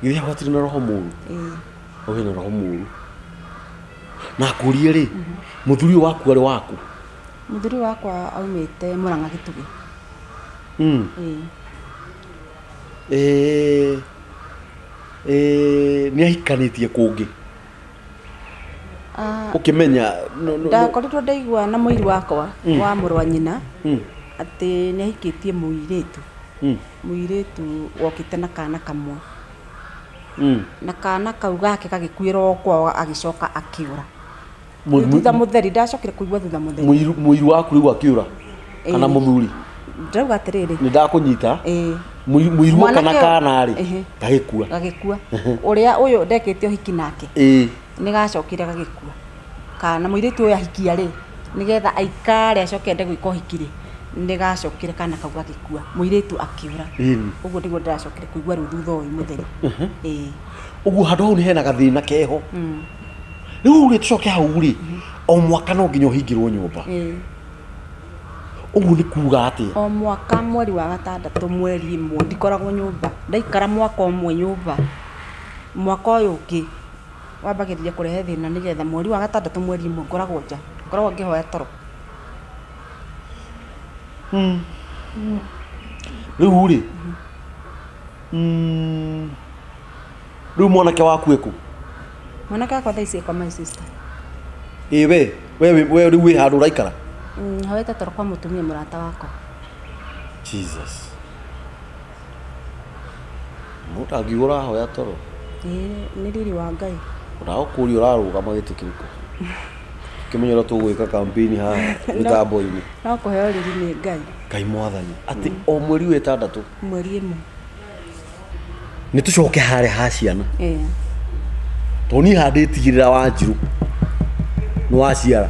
Githĩ hau hatirĩ na roho mũru? Ĩĩ. Hau hena roho mũru. Na ngũrie rĩ, mũthuri ũyũ waku arĩ waku? Mũthuri wakwa aumĩte Mũrang'a Gĩtugĩ. Ĩĩ. Nĩ ahikanĩtie kũngĩ? Ũkĩmenya Ndakoretwo ndaigua na mũiru wakwa wa mũrũ wa nyina atĩ nĩ ahikĩtie mũirĩtu, mũirĩtu wokĩte na kana kamwe. Na kana kau gake gagĩkuĩra o kwao agĩcoka akĩũra. Thutha mũtheri, ndacokire kũigua thutha mũtheri. Mũiru waku rĩu akĩũra? Kana mũthuri? Ndĩrauga atĩrĩrĩ. Nĩ ndakũnyita. Ĩĩ. Mũiru oka na Mwanake ũyũ- kana rĩ, gagĩkua. Gagĩkua. Ũrĩa ũyũ ndekĩte ũhiki nake. Nĩ gacokire gagĩkua. Kana mũirĩtu ũyũ ahikia rĩ, nĩgetha aikare acoke ende gwĩka ũhiki rĩ, nĩ gacokire kana kau gagĩkua. Mũirĩtu akĩũra. Ũguo nĩguo ndĩracokire kũigua rĩu thutha ũyũ mũtheri. Ĩĩ. Ũguo handũ hau nĩ hena gathĩna keho. Rĩu rĩ, tũcoke hau rĩ, o mwaka no nginya ũhingĩrwo nyũmba? Ĩĩ. Ũguo nĩ kuga atĩa? O mwaka mweri wa gatandatũ mweri ĩmwe ndikoragwo nyũmba. Ndaikara mwaka ũmwe nyũmba, mwaka ũyũ ũngĩ wambagĩrĩria kũrehe thĩna nĩgetha mweri wa gatandatũ mweri ĩmwe ngoragwo nja, ngoragwo ngĩhoya toro. Rĩu rĩ, rĩu mwanake waku ekũ? Mwanake wakwa thaa ici e kwa my sister. Ĩ we rĩu wĩ handũ ũraikara? Hoete toro kwa mũtumia mũrata wakwa. Jesus. Mũndũ angiuga ũrahoya toro. Ĩĩ, nĩ riri wa Ngai. Ndagũkũria ũrarũgama gĩtĩ kĩrĩkũ? Kĩmenye ũrĩa tũgwĩka campaign haha mĩtambo-inĩ. No kũheo riri nĩ Ngai. Ngai mwathani. Atĩ o mweri wa ĩtandatũ. Mweri ĩmwe. Nĩ tũcoke harĩa ha ciana. Ĩĩ. Tondũ niĩ haha ndĩtigĩrĩra Wanjirũ nĩ waciara.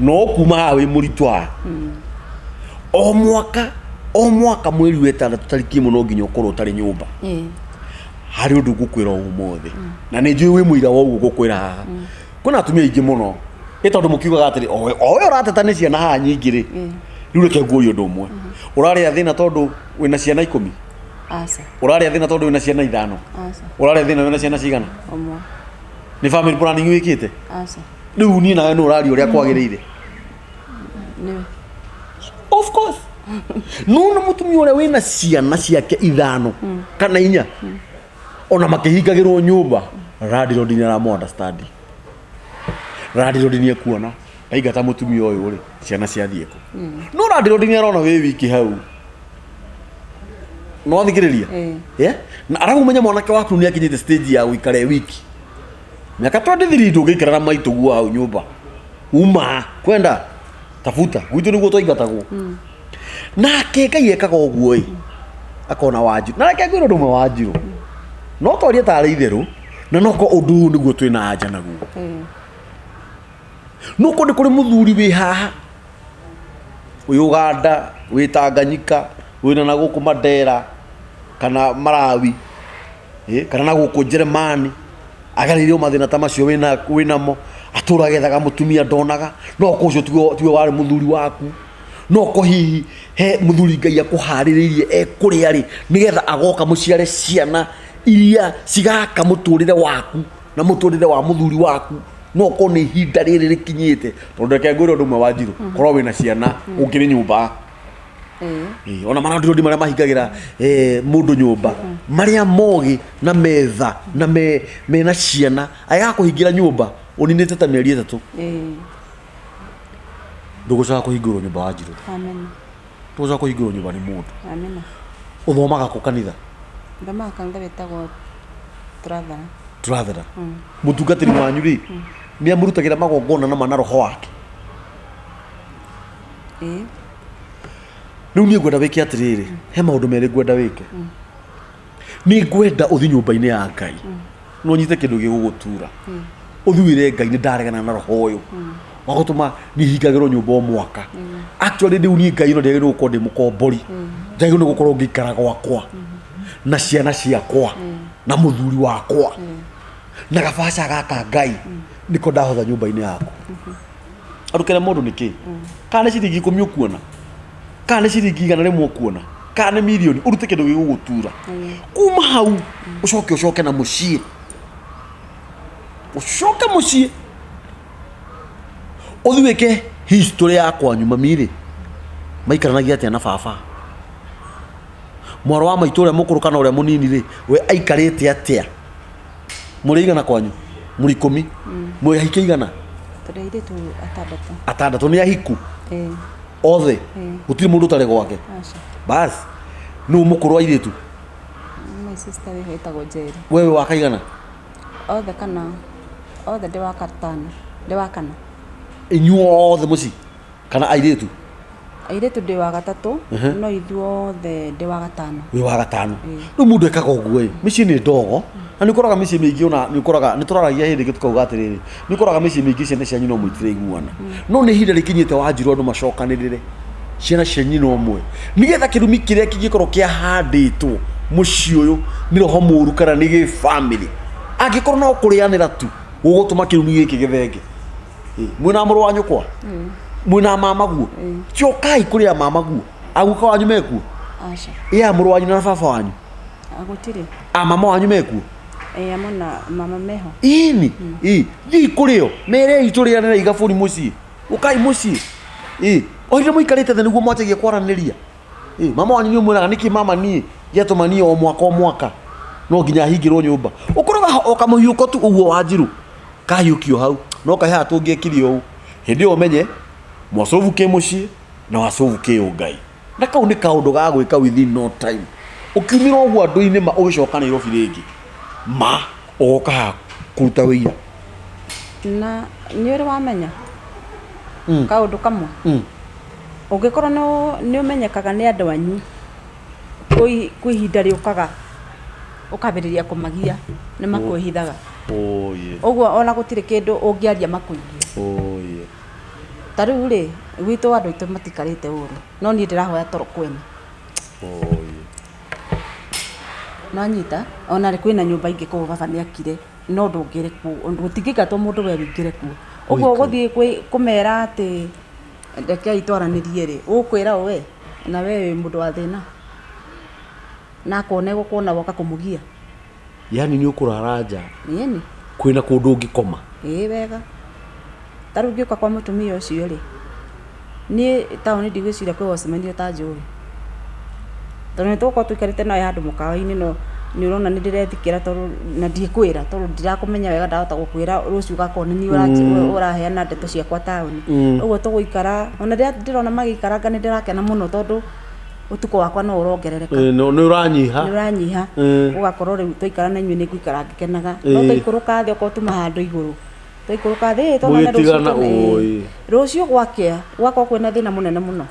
No kuma haha wĩ mũritũ haha. O mwaka, o mwaka mweri wa ĩtandatũ tarĩki ĩmwe no nginya ũkorwo ũtarĩ nyũmba. Ĩĩ. Harĩ ũndũ ngũkwĩra ũmũthĩ. Na nĩ njũĩ wĩ mũira wa ũguo ngũkwĩra haha. Kwĩna atumia aingĩ mũno. Ĩ tondũ mũkiugaga atĩrĩ, o we ũrateta nĩ ciana haha nyingĩ rĩ. Rĩu reke ngũrie ũndũ ũmwe. Ũrarĩa thĩna tondũ wĩna ciana 10? Aca. Ũrarĩa thĩna tondũ wĩna ciana 5? Aca. Ũrarĩa thĩna wĩna ciana cigana? Ũmwe. Nĩ family planning wĩkĩte? Aca. Rĩu niĩ nawe nũ ũraria ũrĩa kwagĩrĩire? Nĩwe. Of course. Nona mũtumia ũrĩa wĩna ciana ciake 5 kana 4 ona makĩhingagĩrwo nyũmba, landlord nĩ aramu understand. Landlord nĩ ekuona. Ndaingata mũtumia ũyũ rĩ, ciana ciathiĩ kũ? No landlord nĩ arona wĩ wiki hau. No athikĩrĩria? Ĩĩ. Yeah? Na aramũmenya mwanake waku nĩ akinyĩte stage ya gũikara e wiki. Mĩaka 23 ndũngĩikara na maitũguo hau nyũmba. Uma kwenda tafuta gwitũ nĩguo twaingatagwo. Nake Ngai ekaga ũguo ĩ akona Wanjirũ. Na reke ngwĩre ũndũ ũmwe Wanjirũ. No twarie tarĩ itherũ na no ko ũndũ ũyũ nĩguo twĩna anja naguo. No ko nĩ kũrĩ mũthuri wĩ haha wĩ Uganda, wĩ Tanganyika, wĩna na gũkũ Mandera kana Malawi kana na gũkũ Njeremani agereire o mathĩna ta macio wĩna wĩnamo atũra gethaga mũtumia ndonaga no ko ũcio tiwe tiwe warĩ mũthuri waku no ko hihi he mũthuri Ngai akũharĩrĩirie ekũrĩa rĩ nĩgetha agoka mũciare ciana iria cigaka mũtũrĩre waku na mũtũrĩre wa mũthuri waku no ko nĩ ihinda rĩrĩ rĩkinyĩte tondũ reke ngwĩre ũndũ ũmwe Wanjirũ korwo wĩna ciana ũngĩrĩ nyũmba. Ĩĩ, ona marandurodi marĩa mahingagĩra mũndũ nyũmba marĩa mogĩ na metha na mena ciana agakũhingĩra nyũmba ũninĩte ta mĩeri 3 ndũgũcoka kũhingũrwo nyũmba Wanjirũ. Amen. Ndũgũcoka kũhingũrwo nyũmba nĩ mũndũ. Amen. Ũthomaga kũ kanitha? Thomaga kanitha wĩtagwo Turathara. Turathara. Mũtungatĩri wanyu rĩ nĩ amũrutagĩra magongona na mana roho wake? Ĩĩ. Rĩu niĩ ngwenda wĩke atĩrĩrĩ, he maũndũ merĩ ngwenda wĩke. Nĩ ngwenda ũthiĩ nyũmba-inĩ ya Ngai na ũnyite kĩndũ gĩgũgũtura, ũthiĩ wĩre Ngai nĩ ndaregana na roho ũyũ wa gũtũma niĩ hingagĩrwo nyũmba o mwaka. Actually rĩu niĩ Ngai ĩno ndĩagĩrĩirwo gũkorwo ndĩ mũkombori, njagĩrĩirwo nĩ gũkorwo ngĩikara gwakwa na ciana ciakwa na mũthuri wakwa na gabaca gaka Ngai nĩko ndahotha nyũmba-inĩ yaku. Arukere mũndũ nĩ kĩ? Kana nĩ ciringi 10 ũkuona? Kana nĩ ciringi 100 ũkuona? Kana nĩ mirioni? Ũrute kĩndũ gĩgũgũtura. Kuma hau ũcoke ũcoke na mũciĩ. Ũcoke mũciĩ. Ũthiĩ wĩke history ya kwanyu mami rĩ, maikaranagia atĩa na baba? Mwarĩ wa maitũ ũrĩa mũkũrũ kana ũrĩa mũnini rĩ, we aikarĩte atĩa? Mũrĩ aigana kwanyu? Mũrĩ 10? Mũrĩ ahiki aigana? Tũrĩ airĩtu atandatũ. Atandatũ nĩ ahiku? Ĩĩ. Othe? Ĩĩ. Gũtirĩ mũndũ ũtarĩ gwake? Aca. Bas, nũ mũkũrũ wa airĩtu? My sister wĩho ĩtagwo Njeri. We wĩ wa kaigana? Othe kana othe ndĩ wa gatano, ndĩ wa kana. Inyuothe mũciĩ kana airĩtu? Airĩtu ndĩ wa gatatũ, no ithuothe ndĩ wa gatano. Wĩ wa gatano. Rĩu mũndũ ekaga ũguo ĩ, mĩciĩ nĩ ndogo, na nĩ ũkoraga mĩciĩ mĩingĩ ona nĩ ũkoraga, nĩ tũraragia hĩndĩ ĩngĩ tũkauga atĩrĩrĩ, nĩ ũkoraga mĩciĩ mĩingĩ ciana cia nyina ũmwe itiraiguana. No nĩ ihinda rĩkinyĩte Wanjirũ andũ macokanĩrĩre, ciana cia nyina ũmwe, nĩgetha kĩrumi kĩrĩa kĩngĩkorwo kĩahandĩtwo mũciĩ ũyũ nĩ roho mũru kana nĩ gĩbamĩrĩ, angĩkorwo no kũrĩanĩra tu gũgũtũma kĩrumi gĩkĩ gĩthenge. Mwĩna mũrũ wa nyũkwa? Mwĩna mama guo? Cokai kũrĩ a mama guo. Aguka wanyu mekuo? Aca. Ĩ a mũrũ wanyu na baba wanyu? Gũtirĩ. A mama wanyu mekuo? Ĩ amwe na mama meho. Ĩni, ĩ, thiĩi kũrĩ o, merei tũrĩanĩre igabũri mũciĩ. Ũkai mũciĩ. Ĩ, o hĩndĩ mũikarĩte thĩ nĩguo mwanjagia kwaranĩria. Ĩ, mama wanyu nĩ ũmwĩraga nĩkĩ mama niĩ gĩatũma niĩ o mwaka o mwaka no nginya hingĩrwo nyũmba. Ũkoraga o kamũhiũko tu ũguo Wanjirũ kahiũkio hau no kaĩ haha tũngĩekire ũũ. Hĩndĩ ĩyo ũmenye mwacobu kĩ mũciĩ na wacobu kĩ ũngai. Na kau nĩ kaũndũ ga gwĩka within no time. Ũkiumĩra ũguo andũ-inĩ ma ũgĩcoka Nairobi rĩngĩ ma ũgoka haha kũruta wĩira. Na nĩ ũrĩ wamenya kaũndũ kamwe? Ũngĩkorwo nĩ ũmenyekaga nĩ andũ anyu, kwĩ ihinda rĩũkaga ũkambĩrĩria kũmagia, nĩ makwĩhithaga. Ũguo ona gũtirĩ kĩndũ ũngĩaria makũigue. Ta rĩu rĩ, gwitũ andũ aitũ matikarĩte ũru, no niĩ ndĩrahoya toro kwene. Nĩ wanyita? Ona kwĩna nyũmba ingĩ kũu baba nĩ akire, no ndũngĩre kuo, gũtingĩingatwo mũndũ we ũingĩre kuo. Ũguo gũthiĩ kũmera atĩ rekei twaranĩrie rĩ, ũkwĩra ũ we? Na we wĩ mũndũ wa thĩna? Na akorwo nĩ egũkuona woka kũmũgia. Yaani nĩ ũkũrara nja? Ĩni. Kwĩna kũndũ ũngĩkoma? Ĩĩ wega. Ta rĩu ngĩũka kwa mũtumia ũcio rĩ, niĩ taũni ndigwĩciria kwĩ wacemania ũtanjũĩ. Tondũ nĩ tũgũkorwo tũikarĩte nawe handũ mũkawa-inĩ no Nĩ ũrona nĩ ndĩrethikĩra tondũ na ndikwĩra tondũ ndirakũmenya wega, ndahota gũkwĩra rũciũ ũgakorwo nĩ niĩ ũraheana ndeto ciakwa taũni. Ũguo tũgũikara, ona rĩrĩa ndĩrona magĩikaranga nĩ ndĩrakena mũno tondũ ũtukũ wakwa no ũrongerereka. Nĩ ũranyiha. Nĩ ũranyiha. Ũgakorwo rĩu twaikara na inyuĩ nĩ ngũikara ngĩkenaga. No twaikũrũka thĩ okorwo tuma handũ igũrũ, twaikũrũka thĩ tuonane rũciũ. Mũgĩtigana, Tene. oi. Rũciũ gwakĩa gwakorwo kwĩna thĩna mũnene mũno.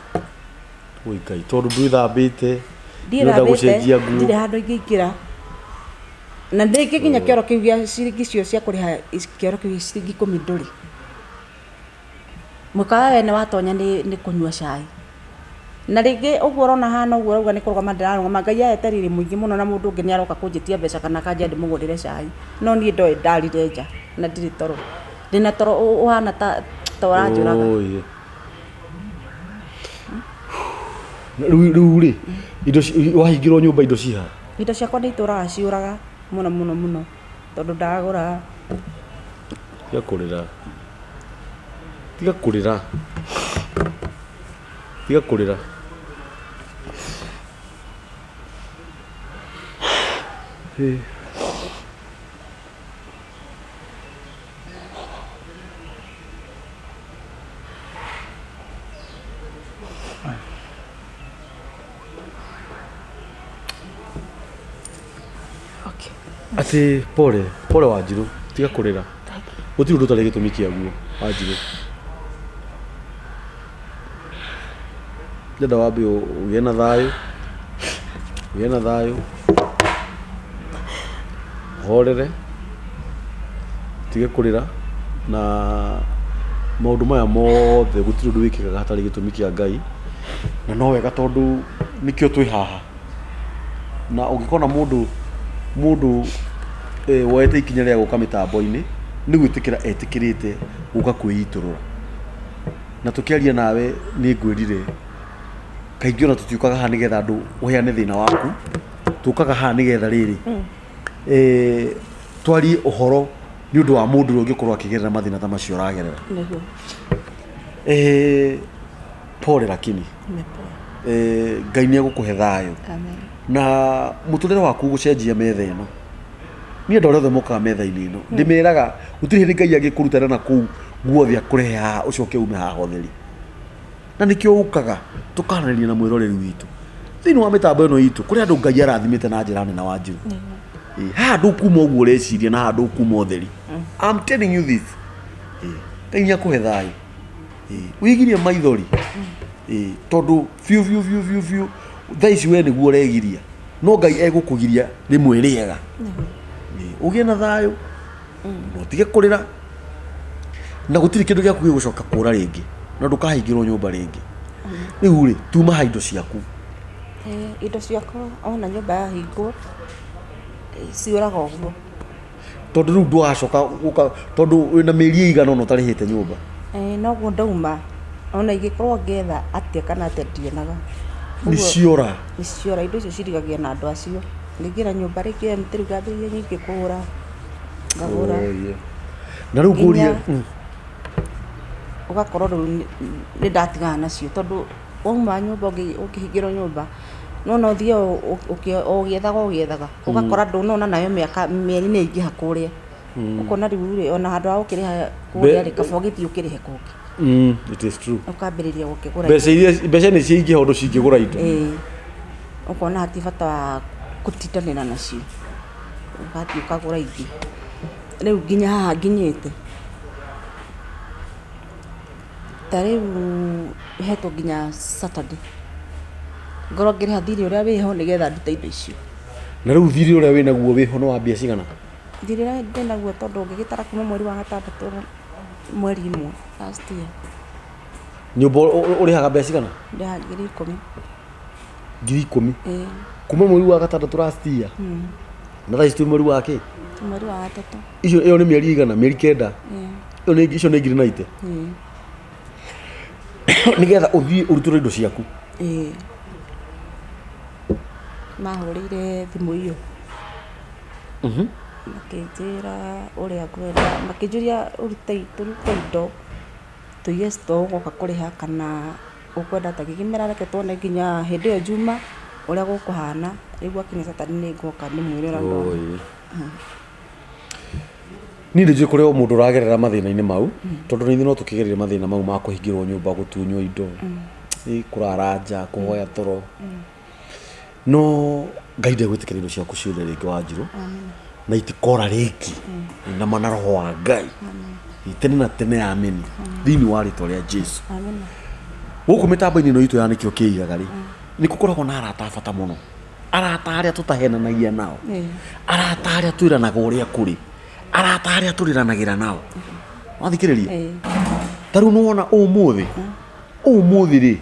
Oi Ngai, tondũ ndwĩthambĩte, nĩũrenda Ndiĩthambĩte, gũcenjia nguo. Ndirĩ handũ ingĩingĩra. Na rĩngĩ nginya kĩoro kĩu gĩa ciringi icio cia kũrĩha kĩoro kĩu ciringi 10 ndũrĩ. Mũkawa wene watonya nĩ kũnyua cai. Na rĩngĩ ũguo ũrona hana ũguo ũrauga nĩ kũrũgama ndĩrarũgama, Ngai ahete riri mũingĩ mũno na mũndũ ũngĩ nĩ aroka kũnjĩtia mbeca kana akanjĩra ndĩmũgũrĩre cai. No niĩ ndoĩ ndarire nja na ndirĩ toro. Ndĩna toro ũhana ta ũranjũraga. Oi. Rĩu rĩ, indo wahingĩrwo nyũmba indo ciha? Indo ciakwa nĩ itũraga ciũraga mũno mũno mũno tondũ ndagũra. Tiga kũrĩra. Tiga kũrĩra. Tiga kũrĩra. Okay. Atĩ pole, pole Wanjirũ, tiga kũrĩra. Gũtirĩ ũndũ ũtarĩ gĩtũmi kĩaguo, Wanjirũ. Ndĩrenda wambe ũgĩe na thayũ, ũgĩe na thayũ, ũhorere, ũtige kũrĩra, na maũndũ maya mothe gũtirĩ ũndũ wĩkĩkaga hatarĩ gĩtũmi kĩa Ngai, na no wega tondũ nĩkĩo twĩ haha. Na ũngĩkona mũndũ woete ikinya rĩa gũka mĩtambo-inĩ, nĩ gwĩtĩkĩra etĩkĩrĩte gũka kwĩitũrũra. Na tũkĩaria nawe nĩ ngwĩrire, kaingĩ ona tũtiũkaga haha nĩgetha andũ ũheane thĩna waku, tũkaga haha nĩgetha rĩrĩ, twarie ũhoro nĩ ũndũ wa mũndũ ũrĩa ũngĩkorwo akĩgerera mathĩna ta macio ũragerera. Nĩguo. Pole lakini. Ngai nĩ egũkũhe thayũ. Amen. Na mũtũrĩre waku ũgũcenjia metha ĩno. Niĩ andũ arĩa othe mokaga metha-inĩ ĩno, ndĩmeraga gũtirĩ hĩndĩ Ngai angĩkũrutana na kũu guothe akũrehe haha ũcoke ume haha ũtheri. Na nĩkĩo ũkaga tũkaranĩria na mwĩroreri witũ. Thĩinĩ wa mĩtambo ĩno itũ kũrĩ andũ Ngai arathimĩte na njĩra nene Wanjirũ. Haha ndũkuma ũguo ũreciria na haha ndũkuma ũtheri. I'm telling you this. Ngai nĩ akũhe thayũ. Wĩgirie maithori. Tondũ biũ biũ biũ biũ biũ thaa ici we nĩguo ũregiria. No Ngai egũkũgiria rĩmwe rĩega. Ũgĩe na thayũ, na ũtige kũrĩra, na gũtirĩ kĩndũ gĩaku gĩgũcoka kũra rĩngĩ, na ndũkahingĩrwo nyũmba rĩngĩ. Rĩu rĩ, tuma ha indo ciaku. Indo ciakwa ona nyũmba yahingwo ciũraga ũguo. Tondũ rĩu ndũgacoka gũka, tondũ wĩna mĩeri ĩigana ũna ũtarĩhĩte nyũmba. Noguo ndauma, ona ingĩkorwo ngĩetha atĩa kana atĩa ndionaga. Nĩ ciora. Nĩ ciora, indo icio cirigagio na andũ acio. Rĩngĩ nyũmba rĩngĩ empty rĩu ngambĩrĩria nyingĩ kũgũra, ngagũra. Na rĩu ngũrie, Ũgakorwo rĩu nĩ ndatigana nacio tondũ wauma nyũmba ũngĩhingĩrwo nyũmba, no no ũthiĩ o ũgĩethaga ũgĩethaga, ũgakora ndũnona nayo mĩaka mĩeri nĩ yaingĩha kũrĩa. Ũkona rĩu rĩ, ona handũ ha gũkĩrĩha kũrĩa rĩ, kaba ũgĩthiĩ ũkĩrĩhe kũngĩ. It is true. Ũkambĩrĩria gũkĩgũra. Mbeca iria mbeca nĩ ciaingĩha ũndũ cingĩgũra indo. Ũkona hatirĩ bata wa gũtindanĩra nacio. Ũgathiĩ ũkagũra ingĩ. Rĩu nginya haha nginyĩte. Ta rĩu hetwo nginya Saturday. Ngorwo ngĩrĩha thirĩ ũrĩa wĩho nĩgetha ndute indo icio. Na rĩu thirĩ ũrĩa wĩnaguo wĩho nĩ wa mbia cigana? Thirĩ ũrĩa ndĩnaguo tondũ ũngĩgĩtara kuma mweri wa gatandatũ mweri ĩmwe last year. Nyũmba ũrĩhaga mbeca cigana? Ndĩhaga 10,000. 10,000? Ĩĩ. Kuma mweri wa gatandatũ last year? Na thaa ici twĩ mweri wa kĩ? Mweri wa gatatũ. Icio ĩyo nĩ mĩeri igana? Mĩeri 9? Ĩĩ. Ĩyo nĩ icio nĩ ngiri 90? Ĩĩ. Nĩgetha ũthiĩ ũrutũre indo ciaku? Ĩĩ. Mahũrĩire thimũ iyo. Makĩnjĩra ũrĩa ngwenda, makĩnjũria ũrute tũrute indo tũige store ũgoka kũrĩha kana ũkwenda ta ngĩkĩmera reke tuone nginya hĩndĩ ĩyo Juma ũrĩa gũkũhana. Rĩu gwakinya Saturday nĩ ngoka ndĩmwĩre ũrĩa ndona. Oi. Niĩ nĩ njũĩ kũrĩ o mũndũ ũragerera mathĩna-inĩ mau, tondũ na ithuĩ no tũkĩgereire mathĩna mau ma kũhingĩrwo nyũmba, gũtunywo indo, kũrara nja, kũhoya toro. No Ngai ndegwĩtĩkĩria indo ciaku ciũre rĩngĩ, Wanjirũ, na itikora rĩngĩ, na mana roho wa Ngai tene na tene, ameni, thĩinĩ wa rĩtwa rĩa Jesu. Amina. Gũkũ mĩtambo-inĩ ĩno itũ ya Nĩkĩo Kĩigaga rĩ, nĩ gũkoragwo na arata a bata mũno, arata arĩa tũtahenanagia nao, arata arĩa twĩranaga ũrĩa kũrĩ, arata arĩa tũrĩranagĩra nao. Wathikĩrĩria? Ta rĩu nĩwona ũmũthĩ, ũmũthĩ rĩ,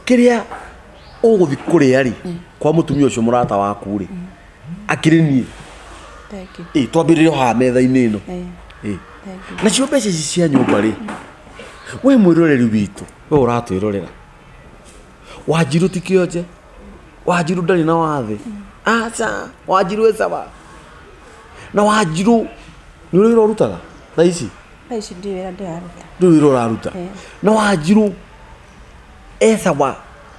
kĩrĩa ũgũthiĩ kũrĩa rĩ, kwa mũtumia ũcio mũrata waku rĩ, akĩrĩ niĩ. Thank you. Ĩ, twambĩrĩre o haha metha-inĩ ĩno. Ĩ. Thank you. Nacio mbeca ici cia nyũmba rĩ, we mwĩroreri witũ, we ũratwĩrorera, Wanjirũ ti kĩonje, Wanjirũ ndarĩ na wathe, aca, Wanjirũ e sawa. Na Wanjirũ nĩ ũrĩ wĩra ũrutaga thaa ici? Thaa ici ndirĩ wĩra ndĩraruta. Ndũrĩ wĩra ũraruta. Na Wanjirũ e sawa,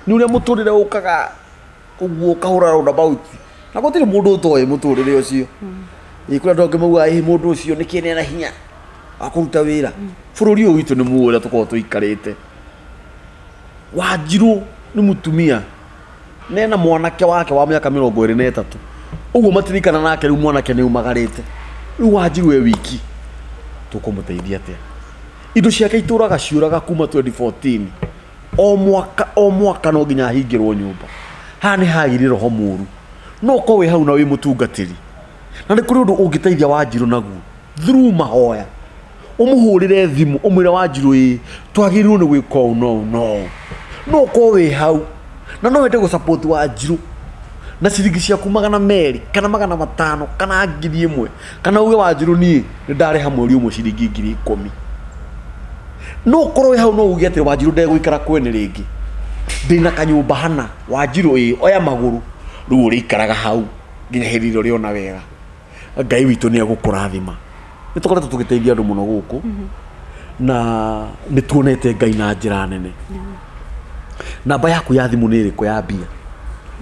nĩ ũrĩa mũtũrĩre ũkaga ũguo ũkahũra roundabout, na gũtirĩ mũndũ ũtoĩ mũtũrĩre ũcio. Ĩ, kũrĩ andũ angĩ maugaga ĩ mũndũ ũcio nĩkĩ nĩ ena hinya wa kũruta wĩra. Bũrũri ũyũ witũ nĩ mũĩ ũrĩa tũkoragwo tũikarĩte. Wanjirũ nĩ mũtumia na ena mwanake wake wa mĩaka 23, ũguo matirikana nake, rĩu mwanake nĩ aumagarĩte, rĩu Wanjirũ e wiki, tũkũmũteithia atĩa? Indo ciake itũraga ciũraga kuma 2014, o mwaka o mwaka no nginya ahingĩrwo nyũmba. Haha nĩ hagĩire roho mũru. No ũkorwo wĩ hau na wĩ mũtungatĩri, na nĩ kũrĩ ũndũ ũngĩteithia Wanjirũ naguo through mahoya, ũmũhũrĩre thimũ ũmwĩre, Wanjirũ ĩ, twagĩrĩirwo nĩ gwĩka ũũ na ũũ na ũũ. No ũkorwo wĩ hau na no wende gũ support Wanjirũ na ciringi ciaku 200 kana 500 kana 1000, kana uge, Wanjirũ, niĩ nĩ ndarĩha mweri ũmwe ciringi 10,000. No ũkorwo wĩ hau, no uge atĩ Wanjirũ ndegũikara kwene rĩngĩ, ndĩna kanyũmba hana, Wanjirũ ĩ, oya magũrũ, rĩu ũrĩikaraga hau nginya hĩndĩ ĩrĩa ũrĩona wega. Ngai witũ nĩ egũkũrathima. Nĩ tũkoretwo tũgĩteithia andũ mũno gũkũ, na nĩ tuonete Ngai na njĩra nene. Namba yaku ya thimũ nĩ ĩrĩkũ ya mbia?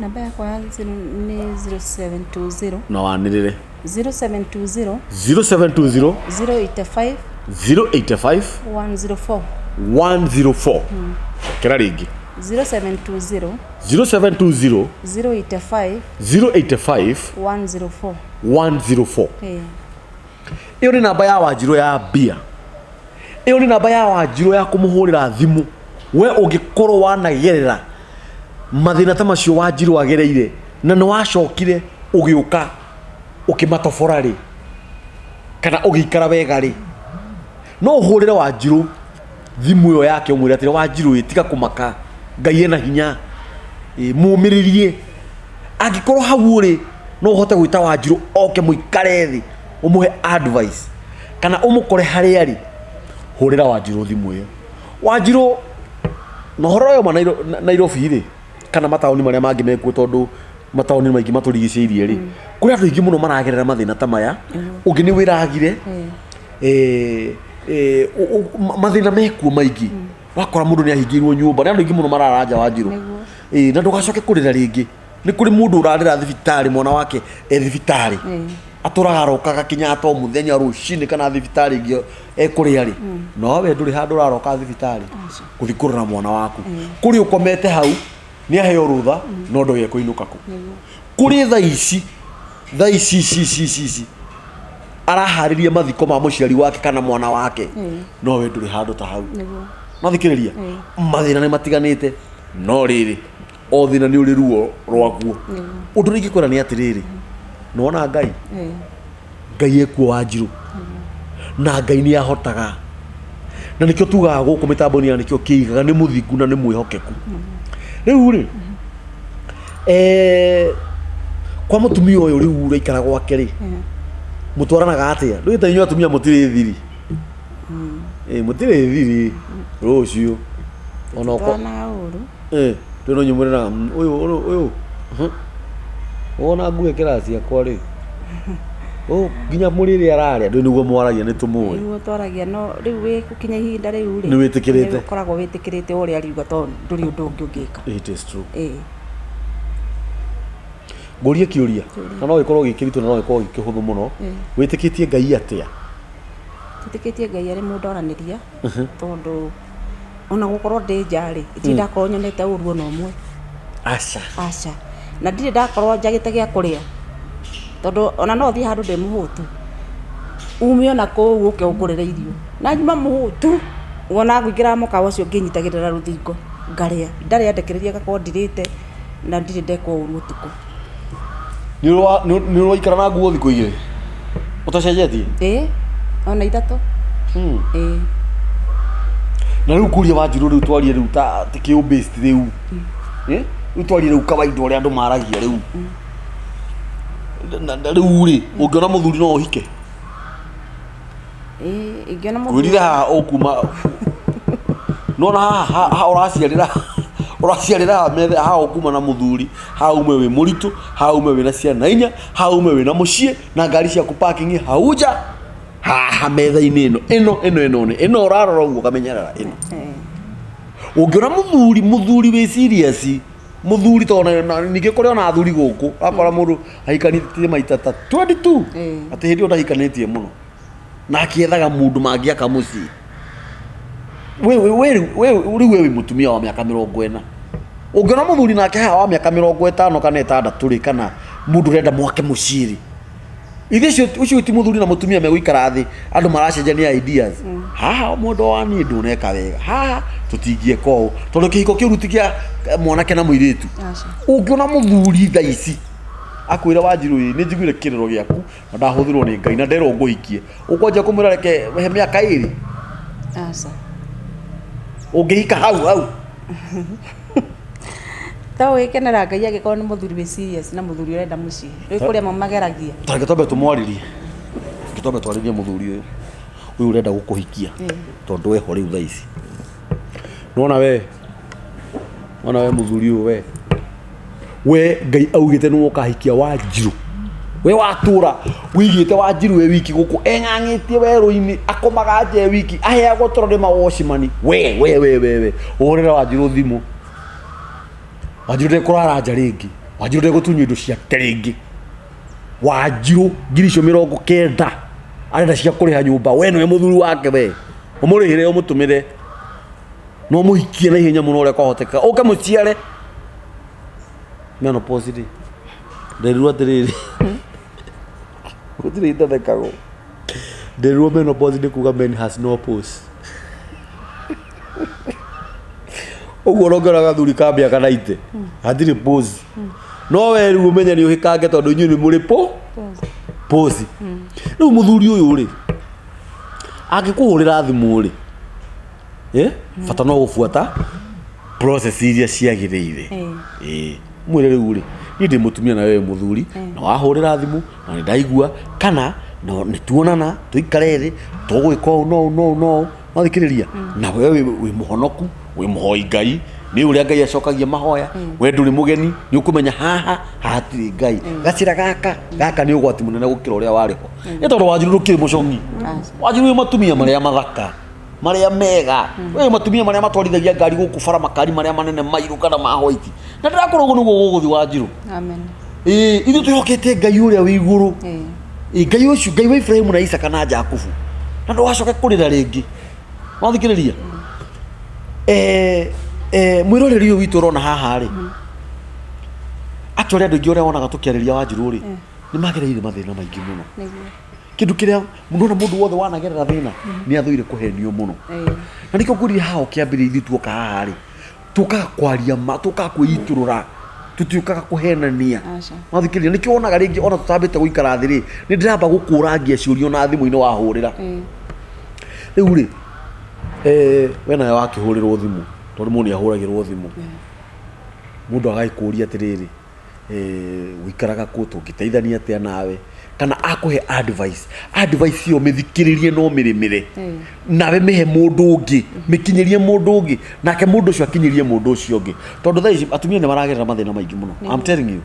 Namba yakwa ya thimũ nĩ 0720. Na wanĩrĩre. 0720. 0720. 085. 085. 104. 104. Kĩra rĩngĩ. 0720. 0720. 085. 085. 104. 104. Ĩĩ. Ĩyo nĩ namba ya Wanjirũ ya mbia. Ĩyo nĩ namba ya Wanjirũ ya kũmũhũrĩra thimũ. We ũngĩkorwo wanagerera mathĩna ta macio Wanjirũ agereire, na nĩ wacokire ũgĩũka ũkĩmatobora rĩ, kana ũgĩikara wega rĩ, no ũhũrĩre Wanjirũ thimũ ĩyo yake, ũmwĩre atĩrĩ, Wanjirũ ĩ, tiga kũmaka, Ngai ena hinya. Ĩ, mũmĩrĩrie. Angĩkorwo hau ũrĩ no ũhote gwĩta Wanjirũ oke mũikare thĩ, ũmũhe advice, kana ũmũkore harĩa arĩ, hũrĩra Wanjirũ thimũ ĩyo. Wanjirũ na ũhoro ũyũ ma Nairobi rĩ, kana mataũni marĩa mangĩ mekuo, tondũ mataũni maingĩ matũrigicĩirie rĩ, kũrĩ andũ aingĩ mũno maragerera mathĩna ta maya. Ũngĩ nĩ wĩragire, mathĩna mekuo maingĩ, wakora mũndũ nĩ ahingĩirwo nyũmba, nĩ andũ aingĩ mũno marara nja, Wanjirũ. Na ndũgacoke kũrĩra rĩngĩ. Nĩ kũrĩ mũndũ ũrarĩra thibitarĩ, mwana wake e thibitarĩ, atũraga arokaga Kenyatta o mũthenya rũcinĩ kana thibitarĩ ĩngĩ ekũrĩa rĩ, no we ndũrĩ handũ ũraroka thibitarĩ gũthiĩ kũrora mwana waku. Kũrĩ ũkomete hau, nĩ aheo rũtha, no ndoĩ ekũinũka kũ. Kũrĩ thaa ici, thaa ici ici ici ici ici araharĩria mathiko ma mũciari wake kana mwana wake, no we ndũrĩ handũ ta hau. No thikĩrĩria, mathĩna nĩ matiganĩte, no rĩrĩ, o thĩna nĩ ũrĩ ruo rwaguo. Ũndũ ũrĩa ingĩkwĩra nĩ atĩrĩrĩ, nĩwona Ngai, Ngai ekuo, Wanjirũ, na Ngai nĩ ahotaga, na nĩkĩo tugaga gũkũ mĩtambo-inĩ ya Nĩkĩo Kĩigaga, nĩ mũthingu na nĩ mwĩhokeku. Rĩu rĩ, kwa mũtumia ũyũ rĩu ũraikara gwake rĩ, mũtwaranaga atĩa? Ndũgĩte inyuĩ atumia mũtirĩ thiri. Mũtirĩ thiri rũciũ ona ũko Twaranaga ũru. Twĩ no nyumĩrĩra ũyũ ũyũ ũyũ. Wona nguo ĩkĩra ciakwa rĩ, ũyũ nginya mũrĩre ararĩa, ndũĩ nĩguo mwaragia, nĩ tũmũĩ. Nĩguo twaragia, no rĩu wĩ gũkinya ihinda rĩu rĩ, Nĩ wĩtĩkĩrĩte. nĩ ũkoragwo wĩtĩkĩrĩte ũrĩa ariuga, tondũ ndũrĩ ũndũ ũngĩ ũngĩka. It is true. Ngũrie kĩũria na no gĩkorwo gĩ kĩritũ na no gĩkorwo gĩ kĩhũthũ mũno. Wĩtĩkĩtie Ngai atĩa? Njĩtĩkĩtie Ngai arĩ mũndũ aranĩria tondũ ona gũkorwo ndĩ nja rĩ, ndirĩ ndakorwo nyonete ũru ona ũmwe. Aca. Aca. Na ndirĩ ndakorwo njagĩte gĩa kũrĩa tondũ ona no thiĩ handũ ndĩ mũhũtu, ume ona kũu ũke ũngũrĩre irio. Na nyuma mũhũtu, wona ngũingĩra mũkawa ũcio ngĩnyitagĩrĩra rũthingo ngarĩa. Ndarĩa ndekĩrĩria ngakorwo ndirĩte na ndirĩ ndekwo ũru ũtukũ. Nĩ ũraikara na nguo thikũ igĩrĩ ũtacenjetie? Ĩĩ, ona ithatũ. Ĩĩ. Na rĩu kũria Wanjirũ, rĩu twarie rĩu ta kĩũ based rĩu. Eh? Rĩu twarie rĩu kawaida ũrĩa andũ maragia rĩu. Na rĩu rĩ, ũngĩona mũthuri no ũhike? Ĩĩ, ingĩona mũthuri. Ngwĩrire haha ũkuma nona haha haha ũraciarĩra haha metha haha ũkuma na mũthuri, haha ume wĩ mũritũ, haha ume wĩna ciana inya, haha ume wĩna mũciĩ na ngari ciaku parking hau nja, haha metha-inĩ ĩno ĩno ĩno ĩno ĩno ũrarora ũguo ũkamenyerera ĩno. Ũngĩona mũthuri wĩ serious, mũthuri tondũ ningĩ kũrĩ ona athuri gũkũ akora mũndũ ahikanĩtie maita ta 22, atĩ hĩndĩ ĩyo ndahikanĩtie mũno na akĩethaga mũndũ mangĩaka mũciĩ. Rĩu we wĩ mũtumia wa mĩaka 40, ũngĩona mũthuri nake haha wa mĩaka 50 kana 60 rĩ, kana mũndũ ũrenda mwake mũciĩ rĩ, ithe ũcio ti mũthuri na mũtumia megũikara thĩ andũ maracenjania ideas. Haha mwendwa wa niĩ ndũneka wega, haha tũtingĩeka ũũ tondũ kĩhiko kĩu ti kĩa mwanake na mũirĩtu. Ũngĩona mũthuri thaa ici akwĩra Wanjirũ ĩ nĩ njiguire kĩrĩro gĩaku na ndahũthĩrwo nĩ Ngai na nderwo ngũhikie, ũkwanjia kũmwĩra reke he mĩaka 2? Aca. Ũngĩhika hau hau? To wĩkenera Ngai angĩkorwo nĩ mũthuri wĩ serious na mũthuri ũrenda mũciĩ. Rĩu kũrĩ amwe mageragia. Ta reke twambe tũmwarĩrie, reke twambe twarĩrie mũthuri ũyũ ũyũ ũrenda gũkũhikia tondũ eho rĩu thaa ici. Nĩwona we, nĩwona we mũthuri ũyũ we, we Ngai augĩte nĩwe ũkahikia Wanjirũ. We watũra wĩigĩte Wanjirũ we wiki gũkũ eng'ang'ĩtie werũ-inĩ, akomaga nja e wiki, aheagwo toro nĩ mawocimani. We we we we we ũhũrĩre Wanjirũ thimũ. Wanjirũ ndekũrara nja rĩngĩ, Wanjirũ ndegũtunywo indo ciake rĩngĩ. Wanjirũ ngiri icio 90 arenda cia kũrĩha nyũmba, we nĩwe mũthuri wake we, ũmũrĩhĩre ũmũtũmĩre na ũmũhikie na ihenya mũno ũrĩa kwahoteka, ũke mũciare. Menopause rĩ, nderirwo atĩrĩrĩ, gũtirĩ itathekagwo, nderirwo menopause nĩ kuga men has no pause. Ũguo ũrongera gathuri ka mĩaka 90 hatirĩ pause, no we rĩu ũmenye nĩ ũhĩkange tondũ inyuĩ nĩ mũrĩ po pause. Rĩu mũthuri ũyũ rĩ, angĩkũhũrĩra thimũ rĩ, bata no gũbuata process iria ciagĩrĩire. Ĩĩ, mwĩre rĩu rĩ, niĩ ndĩ mũtumia na wewe mũthuri, na wahũrĩra thimũ na nĩ ndaigua kana no nĩ tuonana tũikare thĩ tũgwĩka ũũ no ũũ no ũũ no ũũ, wathikĩrĩria, na we wĩ mũhonoku, wĩ mũhoi Ngai, nĩ ũrĩa Ngai acokagia mahoya, we ndũrĩ mũgeni, nĩ ũkũmenya haha hatirĩ Ngai, gacĩra gaka gaka nĩ ũgwati mũnene gũkĩra ũrĩa warĩ ho, nĩ tondũ Wanjirũ ndũkĩrĩ mũcong'i. Wanjirũ wĩ matumia marĩa mathaka marĩa mega, wĩ matumia marĩa matwarithagia ngari gũkũ bara, makari marĩa manene mairũ kana ma white, na ndĩrakorwo ũguo nĩguo gũgũthiĩ Wanjirũ. Amen. Ĩĩ, ithuĩ twĩhokete Ngai ũrĩa wĩ igũrũ. Ĩĩ, Ngai ũcio, Ngai wa Ibrahimu na Isaka na Jakubu, na ndũgacoke kũrĩra rĩngĩ. Wathikĩrĩria? Mwĩroreri ũyũ witũ ũrona haha rĩ, actually andũ aingĩ ũrĩa wonaga tũkĩarĩria Wanjirũ rĩ, nĩ magereire mathĩna maingĩ mũno. Kĩndũ kĩrĩa nona mũndũ wothe wanagerera thĩna nĩ athũire kũhenio mũno. Na nĩkĩo ngwĩrire haha ũkĩambĩrĩria ithuĩ tuoka haha rĩ, tũkaga kwaria ma, tũkaga kwĩitũrũra, tũtiũkaga kũhenania. Wathikĩrĩria? Nĩkĩo wonaga rĩngĩ ona tũtambĩte gũikara thĩ rĩ, nĩ ndĩramba gũkũrangia ciũria ona thimũ-inĩ wahũrĩra. Rĩu rĩ, we nawe wakĩhũrĩrwo thimũ, tondũ mũndũ nĩ ahũragĩrwo thimũ, mũndũ agagĩkũria atĩrĩrĩ, ũikaraga kũ, tũngĩteithania atĩa nawe, kana akũhe advice, advice ĩyo mĩthikĩrĩrie na ũmĩrĩmĩre, nawe mĩhe mũndũ ũngĩ, mĩkinyĩrie mũndũ ũngĩ, nake mũndũ ũcio akinyĩrie mũndũ ũcio ũngĩ, tondũ thaa ici atumia nĩ maragerera mathĩna maingĩ mũno. I'm telling you.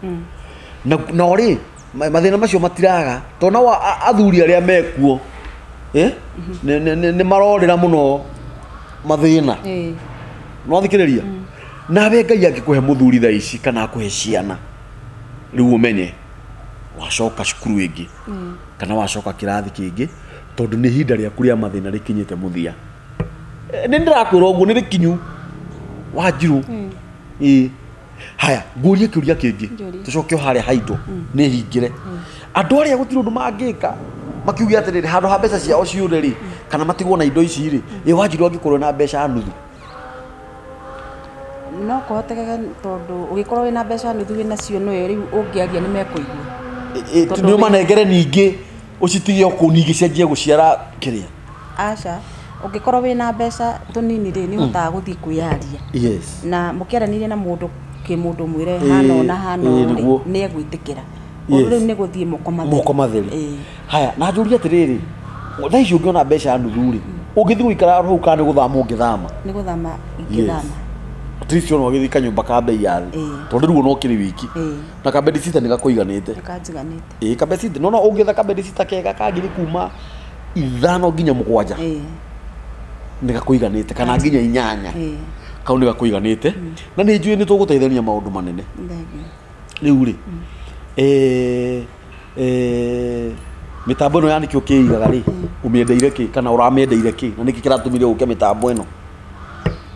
Na nao rĩ, mathĩna macio matiraga, tondũ nao athuri arĩa mekuo, nĩ marorĩra mũno mathĩna. Nĩwathikĩrĩria? Nawe Ngai angĩkũhe mũthuri thaa ici kana akũhe ciana, Rĩu ũmenye wacoka cukuru ĩngĩ kana wacoka kĩrathi kĩngĩ, tondũ nĩ ihinda rĩaku rĩa mathĩna rĩkinyĩte mũthia. Nĩ ndĩrakwĩra ũguo, nĩ rĩkinyu, Wanjirũ. Ĩĩ, haya, ngũrie kĩũria kĩngĩ. Njũria. Tũcoke o harĩa haindo nĩ hingĩre. Andũ arĩa gũtirĩ ũndũ mangĩka, makiuge atĩrĩrĩ, handũ ha mbeca ciao ciũre rĩ, kana matigwo na indo ici rĩ, ĩ Wanjirũ angĩkorwo na mbeca nuthu? No kũhotekeke, tondũ ũngĩkorwo wĩna mbeca nuthu wĩnacio, nĩwe rĩu ũngĩaria nĩ mekũigua. Tondũ Nĩ ũmanengere, ningĩ ũcitige o kũu, ningĩ cianjie gũciara kĩrĩa. Aca, ũngĩkorwo wĩna mbeca tũnini rĩ, nĩ ũhotaga gũthiĩ kwĩyaria. Na mũkĩaranĩria na mũndũ kĩmũndũ, mwĩre hana ũũ na hana ũũ rĩ, nĩ egwĩtĩkĩra. Ũndũ rĩu nĩ gũthiĩ moko matheri. Moko matheri. Ĩĩ. Haya, na njũrie atĩrĩrĩ, thaa ici ũngĩona mbeca nuthu rĩ, ũngĩthiĩ gũikara hau kana nĩ gũthama ũngĩthama? Nĩ gũthama ingĩthama. At least ona ũgĩthiĩ kanyũmba ka bei ya thĩ, tondũ rĩu ona ũkĩrĩ wiki, na kabedisita nĩ gakũiganĩte. Nĩ kanjiganĩte. Ĩĩ, kabedisita no ũngĩetha kabedisita kega ka ngiri kuma 5 nginya 7, nĩ gakũiganĩte, kana nginya 8. Kau nĩ gakũiganĩte, na nĩ njũĩ nĩ tũgũteithania maũndũ manene. Thengiũ. Rĩu rĩ, mĩtambo ĩno ya nĩkĩo kĩigaga rĩ, ũmĩendeire kĩ, kana ũramĩendeire kĩ, na nĩkĩ kĩratũmire ũke mĩtambo ĩno?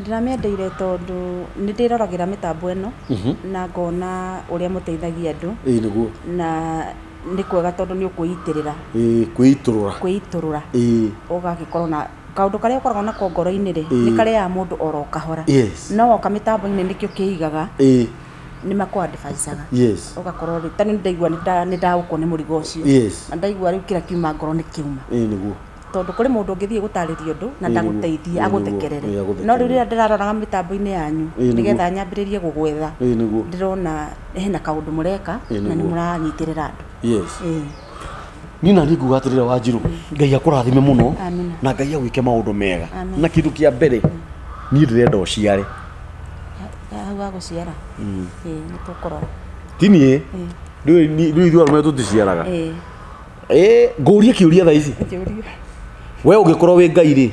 Ndĩramĩendeire tondũ nĩ ndĩroragĩra mĩtambo ĩno na ngona ũrĩa mũteithagia andũ. Ĩĩ nĩguo. Na nĩ kwega tondũ nĩ ũkwĩitĩrĩra. Ĩĩ, kwĩitũrũra. Kwĩitũrũra. Ũgagĩkorwo na kaũndũ karĩa ũkoragwo nako ngoro-inĩ rĩ, nĩ karĩaga mũndũ oro kahora. No woka mĩtambo-inĩ nĩkĩo kĩigaga, nĩ makũ advice-aga. Ũgakorwo rĩu ta nĩ ndaigua nĩ ndaũkwo nĩ mũrigo ũcio. Na ndaigua rĩu kĩrĩa kiuma ngoro nĩ kiuma. Ĩĩ nĩguo. Tondũ kũrĩ mũndũ ũngĩthiĩ gũtarĩria ũndũ na ndagũteithie, agũthekerere. Agũthekerere. No rĩu rĩrĩa ndĩraroraga mĩtambo-inĩ yanyu, nĩgetha nyambĩrĩrie gũgwetha, Ĩĩ nĩguo. ndĩrona hena kaũndũ mũreka na nĩ mũranyitĩrĩra andũ. Niĩ na niĩ nguga atĩrĩrĩ, Wanjirũ, Ngai akũrathime mũno. Amina. Na Ngai agwĩke maũndũ mega. Amen. Na kĩndũ kĩa mbere, niĩ ndĩrenda ũciare. Hau ha gũciara, ĩĩ, nĩ tũkũrora. Ti niĩ rĩu, ithuĩ arũme tũticiaraga. Ĩĩ, ngũrie kĩũria thaa ici. Njũria. We ũngĩkorwo wĩ Ngai rĩ,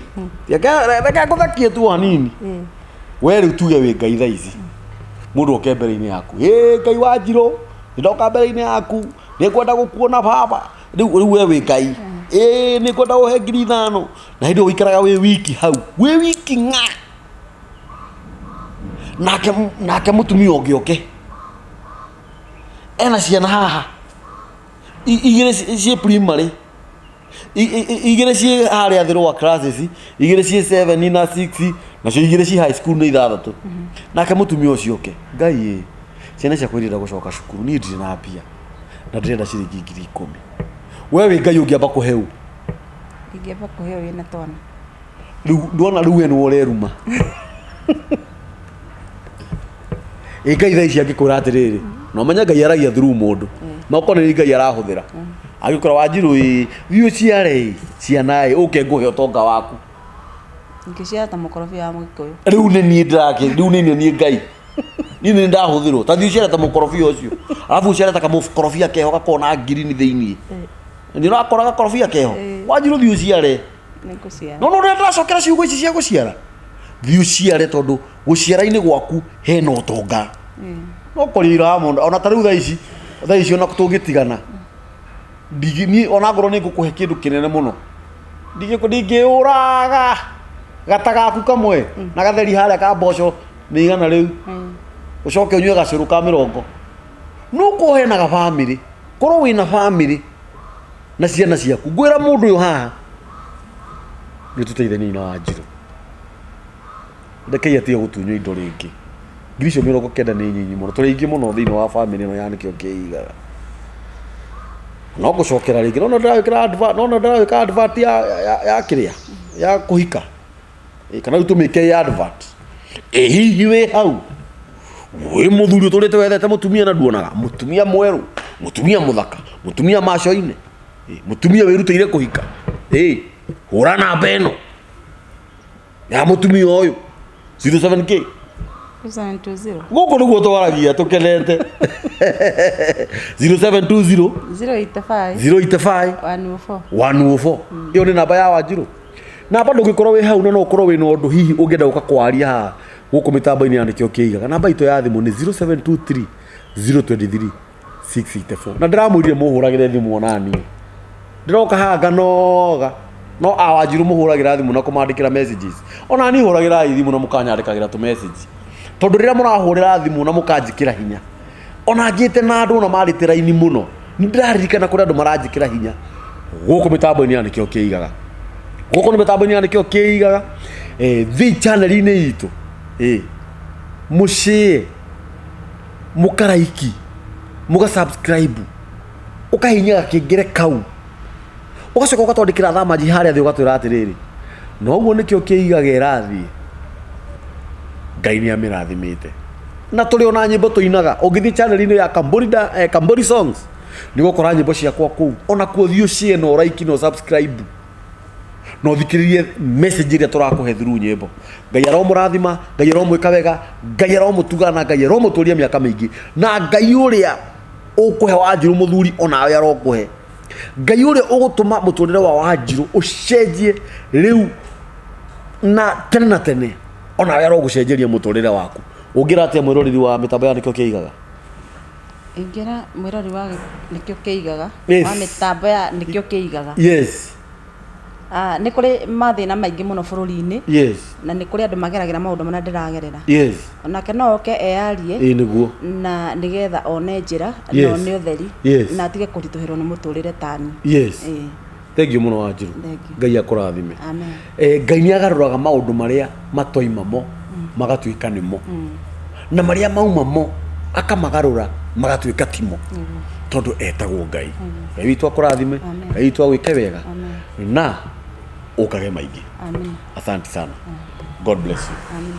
reke ngũthekie tu o hanini. We rĩu tuge wĩ Ngai thaa ici, mũndũ oke mbere-inĩ yaku, ĩ Ngai Wanjirũ, nĩ ndoka mbere-inĩ yaku, nĩ ngwenda gũkuona baba. Rĩu we wĩ Ngai, ĩ nĩ ngwenda ũhe 5,000, na hĩndĩ ĩyo ũikaraga wĩ wiki hau, wĩ wiki ng'a. Nake mũtumia ũngĩ oke ena ciana haha 2 ciĩ primary, 2 ciĩ harĩa thĩ lower classes, 2 ciĩ 7 na 6, nacio 2 ciĩ high school, nĩ 6. Nake mũtumia ũcio oke, Ngai ĩ, ciana ciakwa irenda gũcoka cukuru, niĩ ndirĩ na mbia na ndĩrenda ciringi 10,000. We wĩ Ngai, ũngĩamba kũhe ũ? Ingĩamba kũhe wĩna twana. Rĩu ndwona rĩu we nĩwe ũreruma. Ĩ Ngai thaa ici angĩkwĩra atĩrĩrĩ, na ũmenye Ngai aragia through mũndũ, no korwo nĩ Ngai arahũthĩra, angĩkwĩra Wanjirũ ĩ, thiĩ ũciare ĩ ciana ĩ, ũke ngũhe ũtonga waku. Ingĩciara ta mũkorobia wa mũgĩkũyũ. Rĩu nĩ niĩ ndĩrakĩ, rĩu nĩ niĩ Ngai, niĩ nĩ ndahũthĩrwo. Ta thiĩ ũciare ta mũkorobia ũcio, arabu ũciare ta kamũkorobia keho gakoragwo na ngirini thĩiniĩ. Nĩ ũrakora gakorobia keho? Wanjirũ, thiĩ ũciare. Nĩ ngũciara. No ũrĩa ndĩracokera ciugo ici cia gũciara, thiĩ ũciare, tondũ gũciara-inĩ gwaku hena ũtonga. No kũrĩ ira mũno, ona ta rĩu thaa ici ona tũngĩtigana, niĩ ona ngorwo nĩ ngũkũhe kĩndũ kĩnene mũno, ndingĩũraga gata gaku kamwe na gatheri harĩa ka mboco nĩ igana rĩu, ũcoke ũnyue gacũrũ ka mĩrongo. No korwo hena gabamĩrĩ, korwo wĩna bamĩrĩ na ciana ciaku, ngwĩra mũndũ ũyũ haha nĩ tũteithanie na Wanjirũ, rekei atige gũtunywo indo rĩngĩ. 90,000 nĩ nyinyi mũno, tũrĩ aingĩ mũno thĩinĩ wa bamĩrĩ ĩno ya nĩkĩo kĩigaga. No gũcokera rĩngĩ, no ndĩrawĩkĩra advert, no ndĩrawĩka advert ya kĩrĩa ya kũhika. Ĩ, kana rĩu tũmĩke ĩ advert. Ĩ hihi wĩ hau wĩ mũthuri ũtũrĩte wethete mũtumia na nduonaga mũtumia mwerũ, mũtumia mũthaka, mũtumia maco-inĩ, mũtumia wĩrutĩire kũhika, ĩ hũra namba ĩno ya mũtumia ũyũ, 07K. 720. Gũkũ nĩguo twaragia tũkenete. 0720. 085. 085. 104. 104. Ĩyo nĩ namba ya Wanjirũ. Namba ndũngĩkorwo wĩ hau na no ũkorwo wĩna ũndũ hihi ũngĩenda gũka kwaria haha gũkũ mĩtambo-inĩ ya nĩkĩo kĩigaga. Namba itũ ya thimũ nĩ 0723 023. 684. Na ndĩramwĩrire mũhũragĩre thimũ onaniĩ ndĩroka haha nganoga no awanjiru mũhũragĩra thimũ na kũmandĩkĩra messages. Ona niĩ hũragĩrai thimũ na mũkanyandĩkagĩra tũ message, tondũ rĩrĩa mũrahũrĩra thimũ na mũkanjĩkĩra hinya, ona ngĩte na andũ ona marĩte raini mũno, nĩ ndĩraririkana kũrĩ andũ maranjĩkĩra hinya gũkũ mĩtambo-inĩ ya Nĩkĩo Kĩigaga, gũkũ nĩ mĩtambo-inĩ ya Nĩkĩo Kĩigaga, thĩ channel-inĩ itũ, mũshare, mũkaraiki, mũga subscribe, ũkahihinya gakengere kau, ũgacoka ũgatwandĩkĩra thamaji harĩa thĩ, ũgatwĩra atĩrĩrĩ, noguo Nĩkĩo Kĩigaga ĩrathiĩ. Ngai nĩ amĩrathimĩte na tũrĩ ona nyĩmbo tũinaga. Ũngĩthiĩ channel-inĩ ya Kambori, Kambori Songs, nĩ ũgũkora nyĩmbo ciakwa kũu. Ona kuo thiĩ ũshare na ũraiki na ũsubscribe na ũthikĩrĩrie message ĩrĩa tũrakũhe through nyĩmbo. Ngai aromũrathima, Ngai aromwĩka wega, Ngai aromũtuga na Ngai aromũtũria mĩaka mĩingĩ, na Ngai ũrĩa ũkũhe Wanjirũ mũthuri onawe arokũhe. Ngai ũrĩa ũgũtũma mũtũrĩre wa Wanjirũ ũcenjie rĩu na tene na tene onawe arogũcenjeria mũtũrĩre waku. Ũngĩra atĩa mwĩroreri wa mĩtambo ya Nĩkĩo Kĩigaga? Ingĩra mwĩrori wa Nĩkĩo Kĩigaga, Yes. wa mĩtambo ya Nĩkĩo Kĩigaga. Ah, nĩ kũrĩ mathĩna maingĩ mũno bũrũri-inĩ na nĩ kũrĩ andũ mageragĩra maũndũ marĩa ndĩragerera. Onake no oke eyarie Ĩĩ nĩguo. na nĩgetha one njĩra na one ũtheri na atige kũritũhĩrwo nĩ mũtũrĩre tani. Ĩĩ. Thengiũ mũno Wanjiru. Thengiũ. Ngai akũrathime. Amen. Ngai nĩ agarũraga maũndũ marĩa matoima mo magatuĩka nĩmo, na marĩa mauma mo akamagarũra magatuĩka timo, tondũ etagwo Ngai. Ngai witũ akũrathime. Amen. Ngai witũ agwĩke wega Amen. na ũkage maingĩ. Amen. Asante sana. God bless you. Amen.